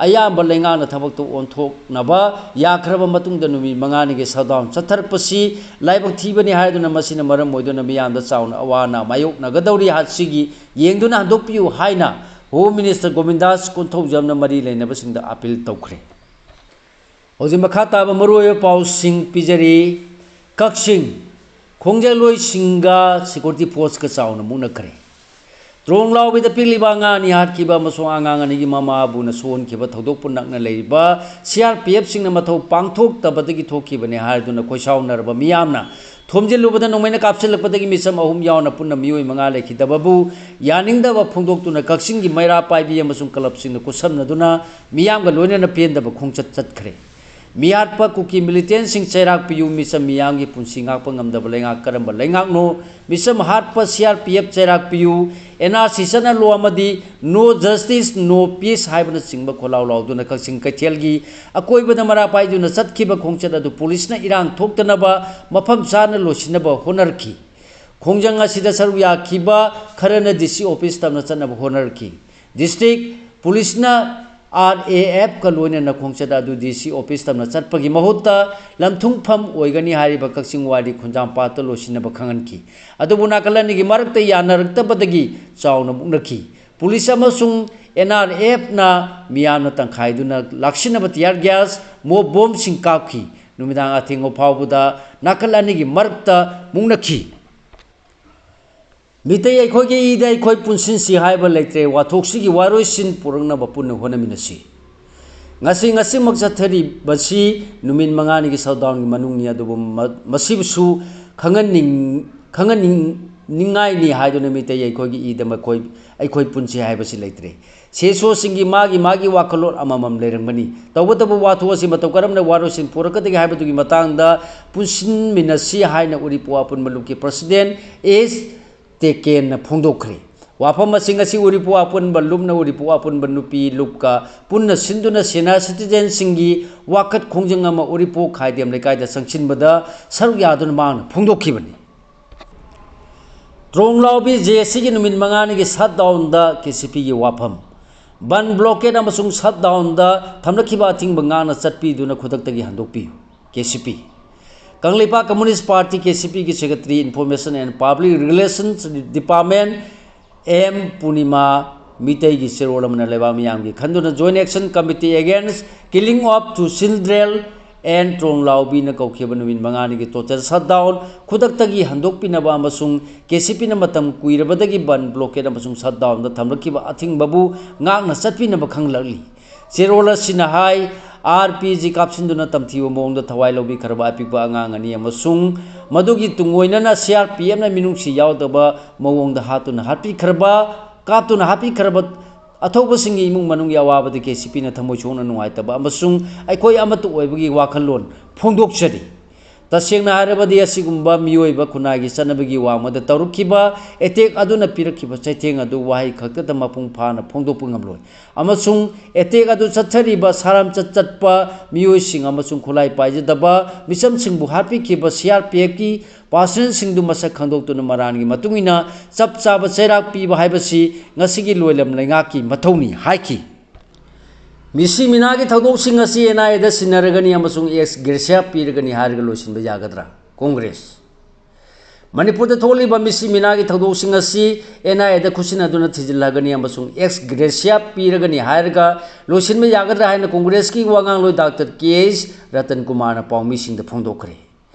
ꯑꯌꯥꯝꯕ ꯂꯩꯉꯥꯛꯅ ꯊꯕꯛꯇ ꯑꯣꯟꯊꯣꯛꯅꯕ ꯌꯥꯈ꯭ꯔꯕ ꯃꯇꯨꯡꯗ ꯅꯨꯃꯤꯠ ꯃꯉꯥꯅꯤꯒꯤ ꯁꯠꯗꯥꯎꯟ ꯆꯠꯊꯔꯛꯄꯁꯤ ꯂꯥꯏꯕꯛ ꯊꯤꯕꯅꯤ ꯍꯥꯏꯗꯨꯅ ꯃꯁꯤꯅ ꯃꯔꯝ ꯑꯣꯏꯗꯨꯅ ꯃꯤꯌꯥꯝꯗ ꯆꯥꯎꯅ ꯑꯋꯥ ꯑꯅꯥ ꯃꯥꯌꯣꯛꯅꯒꯗꯧꯔꯤ꯫ ꯍꯥꯏꯁꯤꯒꯤ ꯌꯦꯡꯗꯨꯅ ꯍꯟꯗꯣꯛꯄꯤꯌꯨ ꯍꯥꯏꯅ ꯍꯣꯝ ꯃꯤꯅꯤꯁꯇꯔ ꯒꯣꯕꯤꯟꯗꯥꯁ ꯀꯣꯟꯊꯧꯖꯝꯅ ꯃꯔꯤ ꯂꯩꯅꯕꯁꯤꯡꯗ ꯑꯥꯄꯤꯜ ꯇꯧꯈ꯭ꯔꯦ꯫ ꯍꯧꯖꯤꯛ ꯃꯈꯥ ꯇꯥꯕ ꯃꯔꯨꯑꯣꯏꯕ ꯄꯥꯎꯁꯤꯡ ꯄꯤꯖꯔꯤ꯫ ꯀꯛꯆꯤꯡ, ꯈꯣꯡꯖꯪꯂꯣꯏꯁꯤꯡꯒ ꯁꯦꯀ꯭ꯌꯨꯔꯤꯇꯤ ꯐꯣꯔꯁꯀ ꯆꯥꯎꯅ ꯃꯨꯛꯅꯈ꯭ꯔꯦ꯫ ꯇ꯭ꯔꯣꯡ ꯂꯥꯎꯕꯗ ꯄꯤꯛꯂꯤꯕ ꯑꯉꯥꯡ ꯑꯅꯤ ꯍꯥꯠꯈꯤꯕ ꯑꯃꯁꯨꯡ ꯑꯉꯥꯡ ꯑꯅꯤꯒꯤ ꯃꯃꯥꯕꯨꯅ ꯁꯣꯛꯍꯟꯈꯤꯕ ꯊꯧꯗꯣꯛꯄꯨ ꯅꯛꯅ ꯂꯩꯔꯤꯕ ꯁꯤ ꯑꯥꯔ ꯄꯤ ꯑꯦꯐꯁꯤꯡꯅ ꯃꯊꯧ ꯄꯥꯡꯊꯣꯛꯇꯕꯗꯒꯤ ꯊꯣꯛꯈꯤꯕꯅꯤ ꯍꯥꯏꯗꯨꯅ ꯈꯣꯏꯁꯥꯎꯅꯔꯕ ꯃꯤꯌꯥꯝꯅ ꯊꯣꯝꯖꯤꯜꯂꯨꯕꯗ ꯅꯣꯡꯃꯩꯅ ꯀꯥꯞꯁꯤꯜꯂꯛꯄꯗꯒꯤ ꯃꯤꯆꯝ ꯑꯍꯨꯝ ꯌꯥꯎꯅ ꯄꯨꯟꯅ ꯃꯤꯑꯣꯏ ꯃꯉꯥ ꯂꯩꯈꯤꯗꯕꯕꯨ ꯌꯥꯅꯤꯡꯗꯕ ꯐꯣꯡꯗꯣꯛꯇꯨꯅ ꯀꯛꯆꯤꯡꯒꯤ ꯃꯩꯔꯥ ꯄꯥꯏꯕꯤ ꯑꯃꯁꯨꯡ ꯀ꯭ꯂꯕꯁꯤꯡꯅ ꯈꯨꯠꯁꯝꯅꯗꯨꯅ ꯃꯤꯌꯥꯝꯒ ꯂꯣꯏꯅꯅ ꯄꯦꯟꯗꯕ ꯈꯣꯡꯆꯠ ꯆꯠꯈ꯭ꯔꯦ꯫ ꯃꯤꯍꯥꯠꯄ ꯀꯨꯀꯤ ꯃꯤꯂꯤꯇꯦꯟꯁꯤꯡ ꯆꯩꯔꯥꯛ ꯄꯤꯌꯨ, ꯃꯤꯆꯝ ꯃꯤꯌꯥꯝꯒꯤ ꯄꯨꯟꯁꯤ ꯉꯥꯛꯄ ꯉꯝꯗꯕ ꯂꯩꯉꯥꯛ ꯀꯔꯝꯕ ꯂꯩꯉꯥꯛꯅꯣ? ꯃꯤꯆꯝ ꯍꯥꯠꯄ ꯁꯤ ꯑꯥꯔ ꯄꯤ ꯑꯦꯐ ꯆꯩꯔꯥꯛ ꯄꯤꯌꯨ, ꯑꯦꯟ ꯑꯥꯔ ꯁꯤ ꯆꯠꯅꯍꯜꯂꯨ ꯑꯃꯗꯤ "No justice, no peace" ꯍꯥꯏꯕꯅꯆꯤꯡꯕ ꯈꯣꯜꯂꯥꯎ ꯂꯥꯎꯗꯨꯅ ꯀꯛꯆꯤꯡ ꯀꯩꯊꯦꯜꯒꯤ ꯑꯀꯣꯏꯕꯗ ꯃꯔꯥ ꯄꯥꯏꯗꯨꯅ ꯆꯠꯈꯤꯕ ꯈꯣꯡꯆꯠ ꯑꯗꯨ ꯄꯨꯂꯤꯁꯅ ꯏꯔꯥꯡ ꯊꯣꯛꯇꯅꯕ ꯃꯐꯝ ꯆꯥꯅ ꯂꯣꯏꯁꯤꯟꯅꯕ ꯍꯣꯠꯅꯔꯛꯈꯤ꯫ ꯈꯣꯡꯖꯪ ꯑꯁꯤꯗ ꯁꯔꯨꯛ ꯌꯥꯈꯤꯕ ꯈꯔꯅ ꯗꯤ ꯁꯤ ꯑꯣꯐꯤꯁ ꯇꯝꯅ ꯆꯠꯅꯕ ꯍꯣꯠꯅꯔꯛꯈꯤ꯫ ꯗꯤꯁꯇ꯭ꯔꯤꯛ ꯄꯨꯂꯤꯁꯅ ꯑꯥꯔ ꯑꯦ ꯑꯦꯐꯀ ꯂꯣꯏꯅꯅ ꯈꯣꯡꯆꯠ ꯑꯗꯨ ꯗꯤ ꯁꯤ ꯑꯣꯐꯤꯁ ꯇꯝꯅ ꯆꯠꯄꯒꯤ ꯃꯍꯨꯠꯇ ꯂꯝꯊꯨꯡꯐꯝ ꯑꯣꯏꯒꯅꯤ ꯍꯥꯏꯔꯤꯕ ꯀꯛꯆꯤꯡ ꯋꯥꯏꯔꯤ ꯈꯣꯟꯖꯥꯝꯄꯥꯠꯇ ꯂꯣꯏꯁꯤꯟꯅꯕ ꯈꯪꯍꯟꯈꯤ꯫ ꯑꯗꯨꯕꯨ ꯅꯥꯀꯜ ꯑꯅꯤꯒꯤ ꯃꯔꯛꯇ ꯌꯥꯅꯔꯛꯇꯕꯗꯒꯤ ꯆꯥꯎꯅ ꯃꯨꯛꯅꯈꯤ꯫ ꯄꯨꯂꯤꯁ ꯑꯃꯁꯨꯡ ꯑꯦꯟ ꯑꯥꯔ ꯑꯦꯐꯅ ꯃꯤꯌꯥꯝꯅ ꯇꯪꯈꯥꯏꯗꯨꯅ ꯂꯥꯛꯁꯤꯟꯅꯕ ꯇꯤꯌꯥꯔ ꯒ꯭ꯌꯥꯁ, ꯃꯣꯞ ꯕꯣꯝꯁꯤꯡ ꯀꯥꯞꯈꯤ꯫ ꯅꯨꯃꯤꯗꯥꯡ ꯑꯊꯦꯡꯕ ꯐꯥꯎꯕꯗ ꯅꯥꯀꯜ ꯑꯅꯤꯒꯤ ꯃꯔꯛꯇ ꯃꯨꯛꯅꯈꯤ꯫ ꯃꯤꯇꯩ ꯑꯩꯈꯣꯏꯒꯤ ꯏꯗ ꯑꯩꯈꯣꯏ ꯄꯨꯟꯁꯤꯟꯁꯤ ꯍꯥꯏꯕ ꯂꯩꯇ꯭ꯔꯦ꯫ ꯋꯥꯊꯣꯛꯁꯤꯒꯤ ꯋꯥꯔꯣꯏꯁꯤꯟ ꯄꯨꯔꯛꯅꯕ ꯄꯨꯟꯅ ꯍꯣꯠꯅꯃꯤꯟꯅꯁꯤ꯫ ꯉꯁꯤ, ꯉꯁꯤꯃꯛ ꯆꯠꯊꯔꯤꯕꯁꯤ ꯅꯨꯃꯤꯠ ꯃꯉꯥꯅꯤꯒꯤ ꯁꯠꯗꯥꯎꯟꯒꯤ ꯃꯅꯨꯡꯅꯤ, ꯑꯗꯨꯕꯨ ꯃ-, ꯃꯁꯤꯕꯨꯁꯨ ꯈꯪꯍꯟꯅꯤꯡ-, ꯈꯪꯍꯟꯅꯤꯡ-, ꯅꯤꯡꯉꯥꯏꯅꯤ ꯍꯥꯏꯗꯨꯅ ꯃꯤꯇꯩ ꯑꯩꯈꯣꯏꯒꯤ ꯏꯗ ꯃꯈꯣꯏ, ꯑꯩꯈꯣꯏ ꯄꯨꯟꯁꯤ ꯍꯥꯏꯕꯁꯤ ꯂꯩꯇ꯭ꯔꯦ꯫ ꯁꯦꯁꯣꯁꯤꯡꯒꯤ ꯃꯥꯒꯤ ꯃꯥꯒꯤ ꯋꯥꯈꯜꯂꯣꯟ ꯑꯃꯃꯝ ꯂꯩꯔꯝꯒꯅꯤ꯫ ꯇꯧꯕꯇꯕꯨ ꯋꯥꯊꯣꯛ ꯑꯁꯤ ꯃꯇꯧ ꯀꯔꯝꯅ ꯋꯥꯔꯣꯏꯁꯤꯟ ꯄꯨꯔꯛꯀꯗꯒꯦ ꯍꯥꯏꯕꯗꯨꯒꯤ ꯃꯇꯥꯡꯗ ꯄꯨꯟꯁꯤꯟꯃꯤꯟꯅꯁꯤ ꯍꯥꯏꯅ ꯎꯔꯤꯄꯣꯛ ꯑꯄꯨꯟꯕ ꯂꯨꯞꯀꯤ ꯄ꯭ꯔꯁꯤꯗꯦꯟ ꯑꯦꯁ ꯇꯦꯀꯦꯟꯅ ꯐꯣꯡꯗꯣꯛꯈ꯭ꯔꯦ꯫ ꯋꯥꯐꯝ ꯑꯁꯤ ꯉꯁꯤ ꯎꯔꯤꯄꯣꯛ ꯑꯄꯨꯟꯕ ꯂꯨꯞꯅ ꯎꯔꯤꯄꯣꯛ ꯑꯄꯨꯟꯕ ꯅꯨꯄꯤ ꯂꯨꯞꯀ ꯄꯨꯟꯅ ꯁꯤꯟꯗꯨꯅ senior citizenꯁꯤꯡꯒꯤ ꯋꯥꯀꯠ ꯈꯣꯡꯖꯪ ꯑꯃ ꯎꯔꯤꯄꯣꯛ ꯈꯥꯏꯗꯦꯝ ꯂꯩꯀꯥꯏꯗ ꯆꯪꯁꯤꯟꯕꯗ ꯁꯔꯨꯛ ꯌꯥꯗꯨꯅ ꯃꯍꯥꯛꯅ ꯐꯣꯡꯗꯣꯛꯈꯤꯕꯅꯤ꯫ ꯇ꯭ꯔꯣꯡꯂꯥꯎꯕꯤ ꯖꯦ ꯑꯦꯁ ꯁꯤꯒꯤ ꯅꯨꯃꯤꯠ ꯃꯉꯥꯅꯤꯒꯤ shutdownꯗ ꯀꯦ ꯁꯤ ꯄꯤꯒꯤ ꯋꯥꯐꯝ꯫ ꯕꯟ blockade ꯑꯃꯁꯨꯡ shutdownꯗ ꯊꯝꯂꯛꯈꯤꯕ ꯑꯊꯤꯡꯕ ꯉꯥꯛꯅ ꯆꯠꯄꯤꯗꯨꯅ ꯈꯨꯗꯛꯇꯒꯤ ꯍꯟꯗꯣꯛꯄꯤꯌꯨ꯫ ꯀꯦ ꯁꯤ ꯄꯤ꯫ Kangleipak Communist Party, K C ꯄꯤꯒꯤ Secretary, Information and Public Relations Department, M Purnima ꯃꯤꯇꯩꯒꯤ ꯆꯦꯔꯣꯜ ꯑꯃꯅ ꯂꯩꯕꯥꯛ ꯃꯤꯌꯥꯝꯒꯤ ꯈꯟꯗꯨꯅ Joint Action Committee Against Killing of Two Children and ꯇ꯭ꯔꯣꯡꯂꯥꯎꯕꯤꯅ ꯀꯧꯈꯤꯕ ꯅꯨꯃꯤꯠ ꯃꯉꯥꯅꯤꯒꯤ total shutdown ꯈꯨꯗꯛꯇꯒꯤ ꯍꯟꯗꯣꯛꯄꯤꯅꯕ ꯑꯃꯁꯨꯡ ꯀꯦ ꯁꯤ ꯄꯤꯅ ꯃꯇꯝ ꯀꯨꯏꯔꯕꯗꯒꯤ ꯕꯟ blockade ꯑꯃꯁꯨꯡ shutdownꯗ ꯊꯝꯂꯛꯈꯤꯕ ꯑꯊꯤꯡꯕꯕꯨ ꯉꯥꯛꯅ ꯆꯠꯄꯤꯅꯕ ꯈꯪꯂꯛꯂꯤ꯫ ꯆꯦꯔꯣꯜ ꯑꯁꯤꯅ ꯍꯥꯏ, ꯑꯥꯔ ꯄꯤ ꯖꯤ ꯀꯥꯞꯁꯤꯟꯗꯨꯅ ꯇꯝꯊꯤꯕ ꯃꯑꯣꯡꯗ ꯊꯋꯥꯏ ꯂꯧꯕꯤꯈ꯭ꯔꯕ ꯑꯄꯤꯛꯄ ꯑꯉꯥꯡ ꯑꯅꯤ ꯑꯃꯁꯨꯡ ꯃꯗꯨꯒꯤ ꯇꯨꯡꯑꯣꯏꯅꯅ ꯁꯤ ꯑꯥꯔ ꯄꯤ ꯑꯦꯐꯅ ꯃꯤꯅꯨꯡꯁꯤ ꯌꯥꯎꯗꯕ ꯃꯑꯣꯡꯗ ꯍꯥꯠꯇꯨꯅ ꯍꯥꯠꯄꯤꯈ꯭ꯔꯕ, ꯀꯥꯞꯇꯨꯅ ꯍꯥꯠꯄꯤꯈ꯭ꯔꯕ ꯑꯊꯧꯕꯁꯤꯡꯒꯤ ꯏꯃꯨꯡ ꯃꯅꯨꯡꯒꯤ ꯑꯋꯥꯕꯗ ꯀꯦ ꯁꯤ ꯄꯤꯅ ꯊꯃꯣꯏ ꯁꯣꯛꯅ ꯅꯨꯡꯉꯥꯏꯇꯕ ꯑꯃꯁꯨꯡ ꯑꯩꯈꯣꯏ ꯑꯃꯠꯇ ꯑꯣꯏꯕꯒꯤ ꯋꯥꯈꯜꯂꯣꯟ ꯐꯣꯡꯗꯣꯛꯆꯔꯤ꯫ ꯇꯁꯦꯡꯅ ꯍꯥꯏꯔꯕꯗꯤ, ꯑꯁꯤꯒꯨꯝꯕ ꯃꯤꯑꯣꯏꯕ ꯈꯨꯟꯅꯥꯏꯒꯤ ꯆꯠꯅꯕꯒꯤ ꯋꯥꯡꯃꯗ ꯇꯧꯔꯛꯈꯤꯕ attack ꯑꯗꯨꯅ ꯄꯤꯔꯛꯈꯤꯕ ꯆꯩꯊꯦꯡ ꯑꯗꯨ ꯋꯥꯍꯩ ꯈꯛꯇꯗ ꯃꯄꯨꯡ ꯐꯥꯅ ꯐꯣꯡꯗꯣꯛꯄ ꯉꯝꯂꯣꯏ, ꯑꯃꯁꯨꯡ attack ꯑꯗꯨ ꯆꯠꯊꯔꯤꯕ ꯁꯥꯔꯥꯝꯆꯠ ꯆꯠꯄ ꯃꯤꯑꯣꯏꯁꯤꯡ ꯑꯃꯁꯨꯡ ꯈꯨꯠꯂꯥꯏ ꯄꯥꯏꯖꯗꯕ ꯃꯤꯆꯝꯁꯤꯡꯕꯨ ꯍꯥꯠꯄꯤꯈꯤꯕ ꯁꯤ ꯑꯥꯔ ꯄꯤ ꯑꯦꯐꯀꯤ personnelꯁꯤꯡꯗꯨ ꯃꯁꯛ ꯈꯪꯗꯣꯛꯇꯨꯅ ꯃꯔꯥꯟꯒꯤ ꯃꯇꯨꯡ ꯏꯟꯅ ꯆꯞ ꯆꯥꯕ ꯆꯩꯔꯥꯛ ꯄꯤꯕ ꯍꯥꯏꯕꯁꯤ ꯉꯁꯤꯒꯤ ꯂꯣꯏꯂꯝ ꯂꯩꯉꯥꯛꯀꯤ ꯃꯊꯧꯅꯤ ꯍꯥꯏꯈꯤ꯫ ꯃꯤꯁꯤ ꯃꯤꯅꯥꯒꯤ ꯊꯧꯗꯣꯛꯁꯤꯡ ꯑꯁꯤ ꯑꯦꯟ ꯑꯥꯏ ꯑꯦꯗ ꯁꯤꯟꯅꯔꯒꯅꯤ ꯑꯃꯁꯨꯡ ex gratia ꯄꯤꯔꯒꯅꯤ ꯍꯥꯏꯔꯒ ꯂꯣꯏꯁꯤꯟꯕ ꯌꯥꯒꯗ꯭ꯔꯥ? ꯀꯣꯡꯒ꯭ꯔꯦꯁ꯫ ꯃꯅꯤꯄꯨꯔꯗ ꯊꯣꯛꯂꯤꯕ ꯃꯤꯁꯤ ꯃꯤꯅꯥꯒꯤ ꯊꯧꯗꯣꯛꯁꯤꯡ ꯑꯁꯤ ꯑꯦꯟ ꯑꯥꯏ ꯑꯦꯗ ꯈꯨꯠꯁꯤꯟꯅꯗꯨꯅ ꯊꯤꯖꯤꯜꯂꯒꯅꯤ ꯑꯃꯁꯨꯡ ex gratia ꯄꯤꯔꯒꯅꯤ ꯍꯥꯏꯔꯒ ꯂꯣꯏꯁꯤꯟꯕ ꯌꯥꯒꯗ꯭ꯔꯥ ꯍꯥꯏꯅ ꯀꯣꯡꯒ꯭ꯔꯦꯁꯀꯤ ꯋꯥꯉꯥꯡꯂꯣꯏ ꯗꯥꯛꯇꯔ ꯀꯦ ꯑꯩꯆ ꯔꯇꯟ ꯀꯨꯃꯥꯔꯅ ꯄꯥꯎꯃꯤꯁꯤꯡꯗ ꯐꯣꯡꯗꯣꯛꯈ꯭ꯔꯦ꯫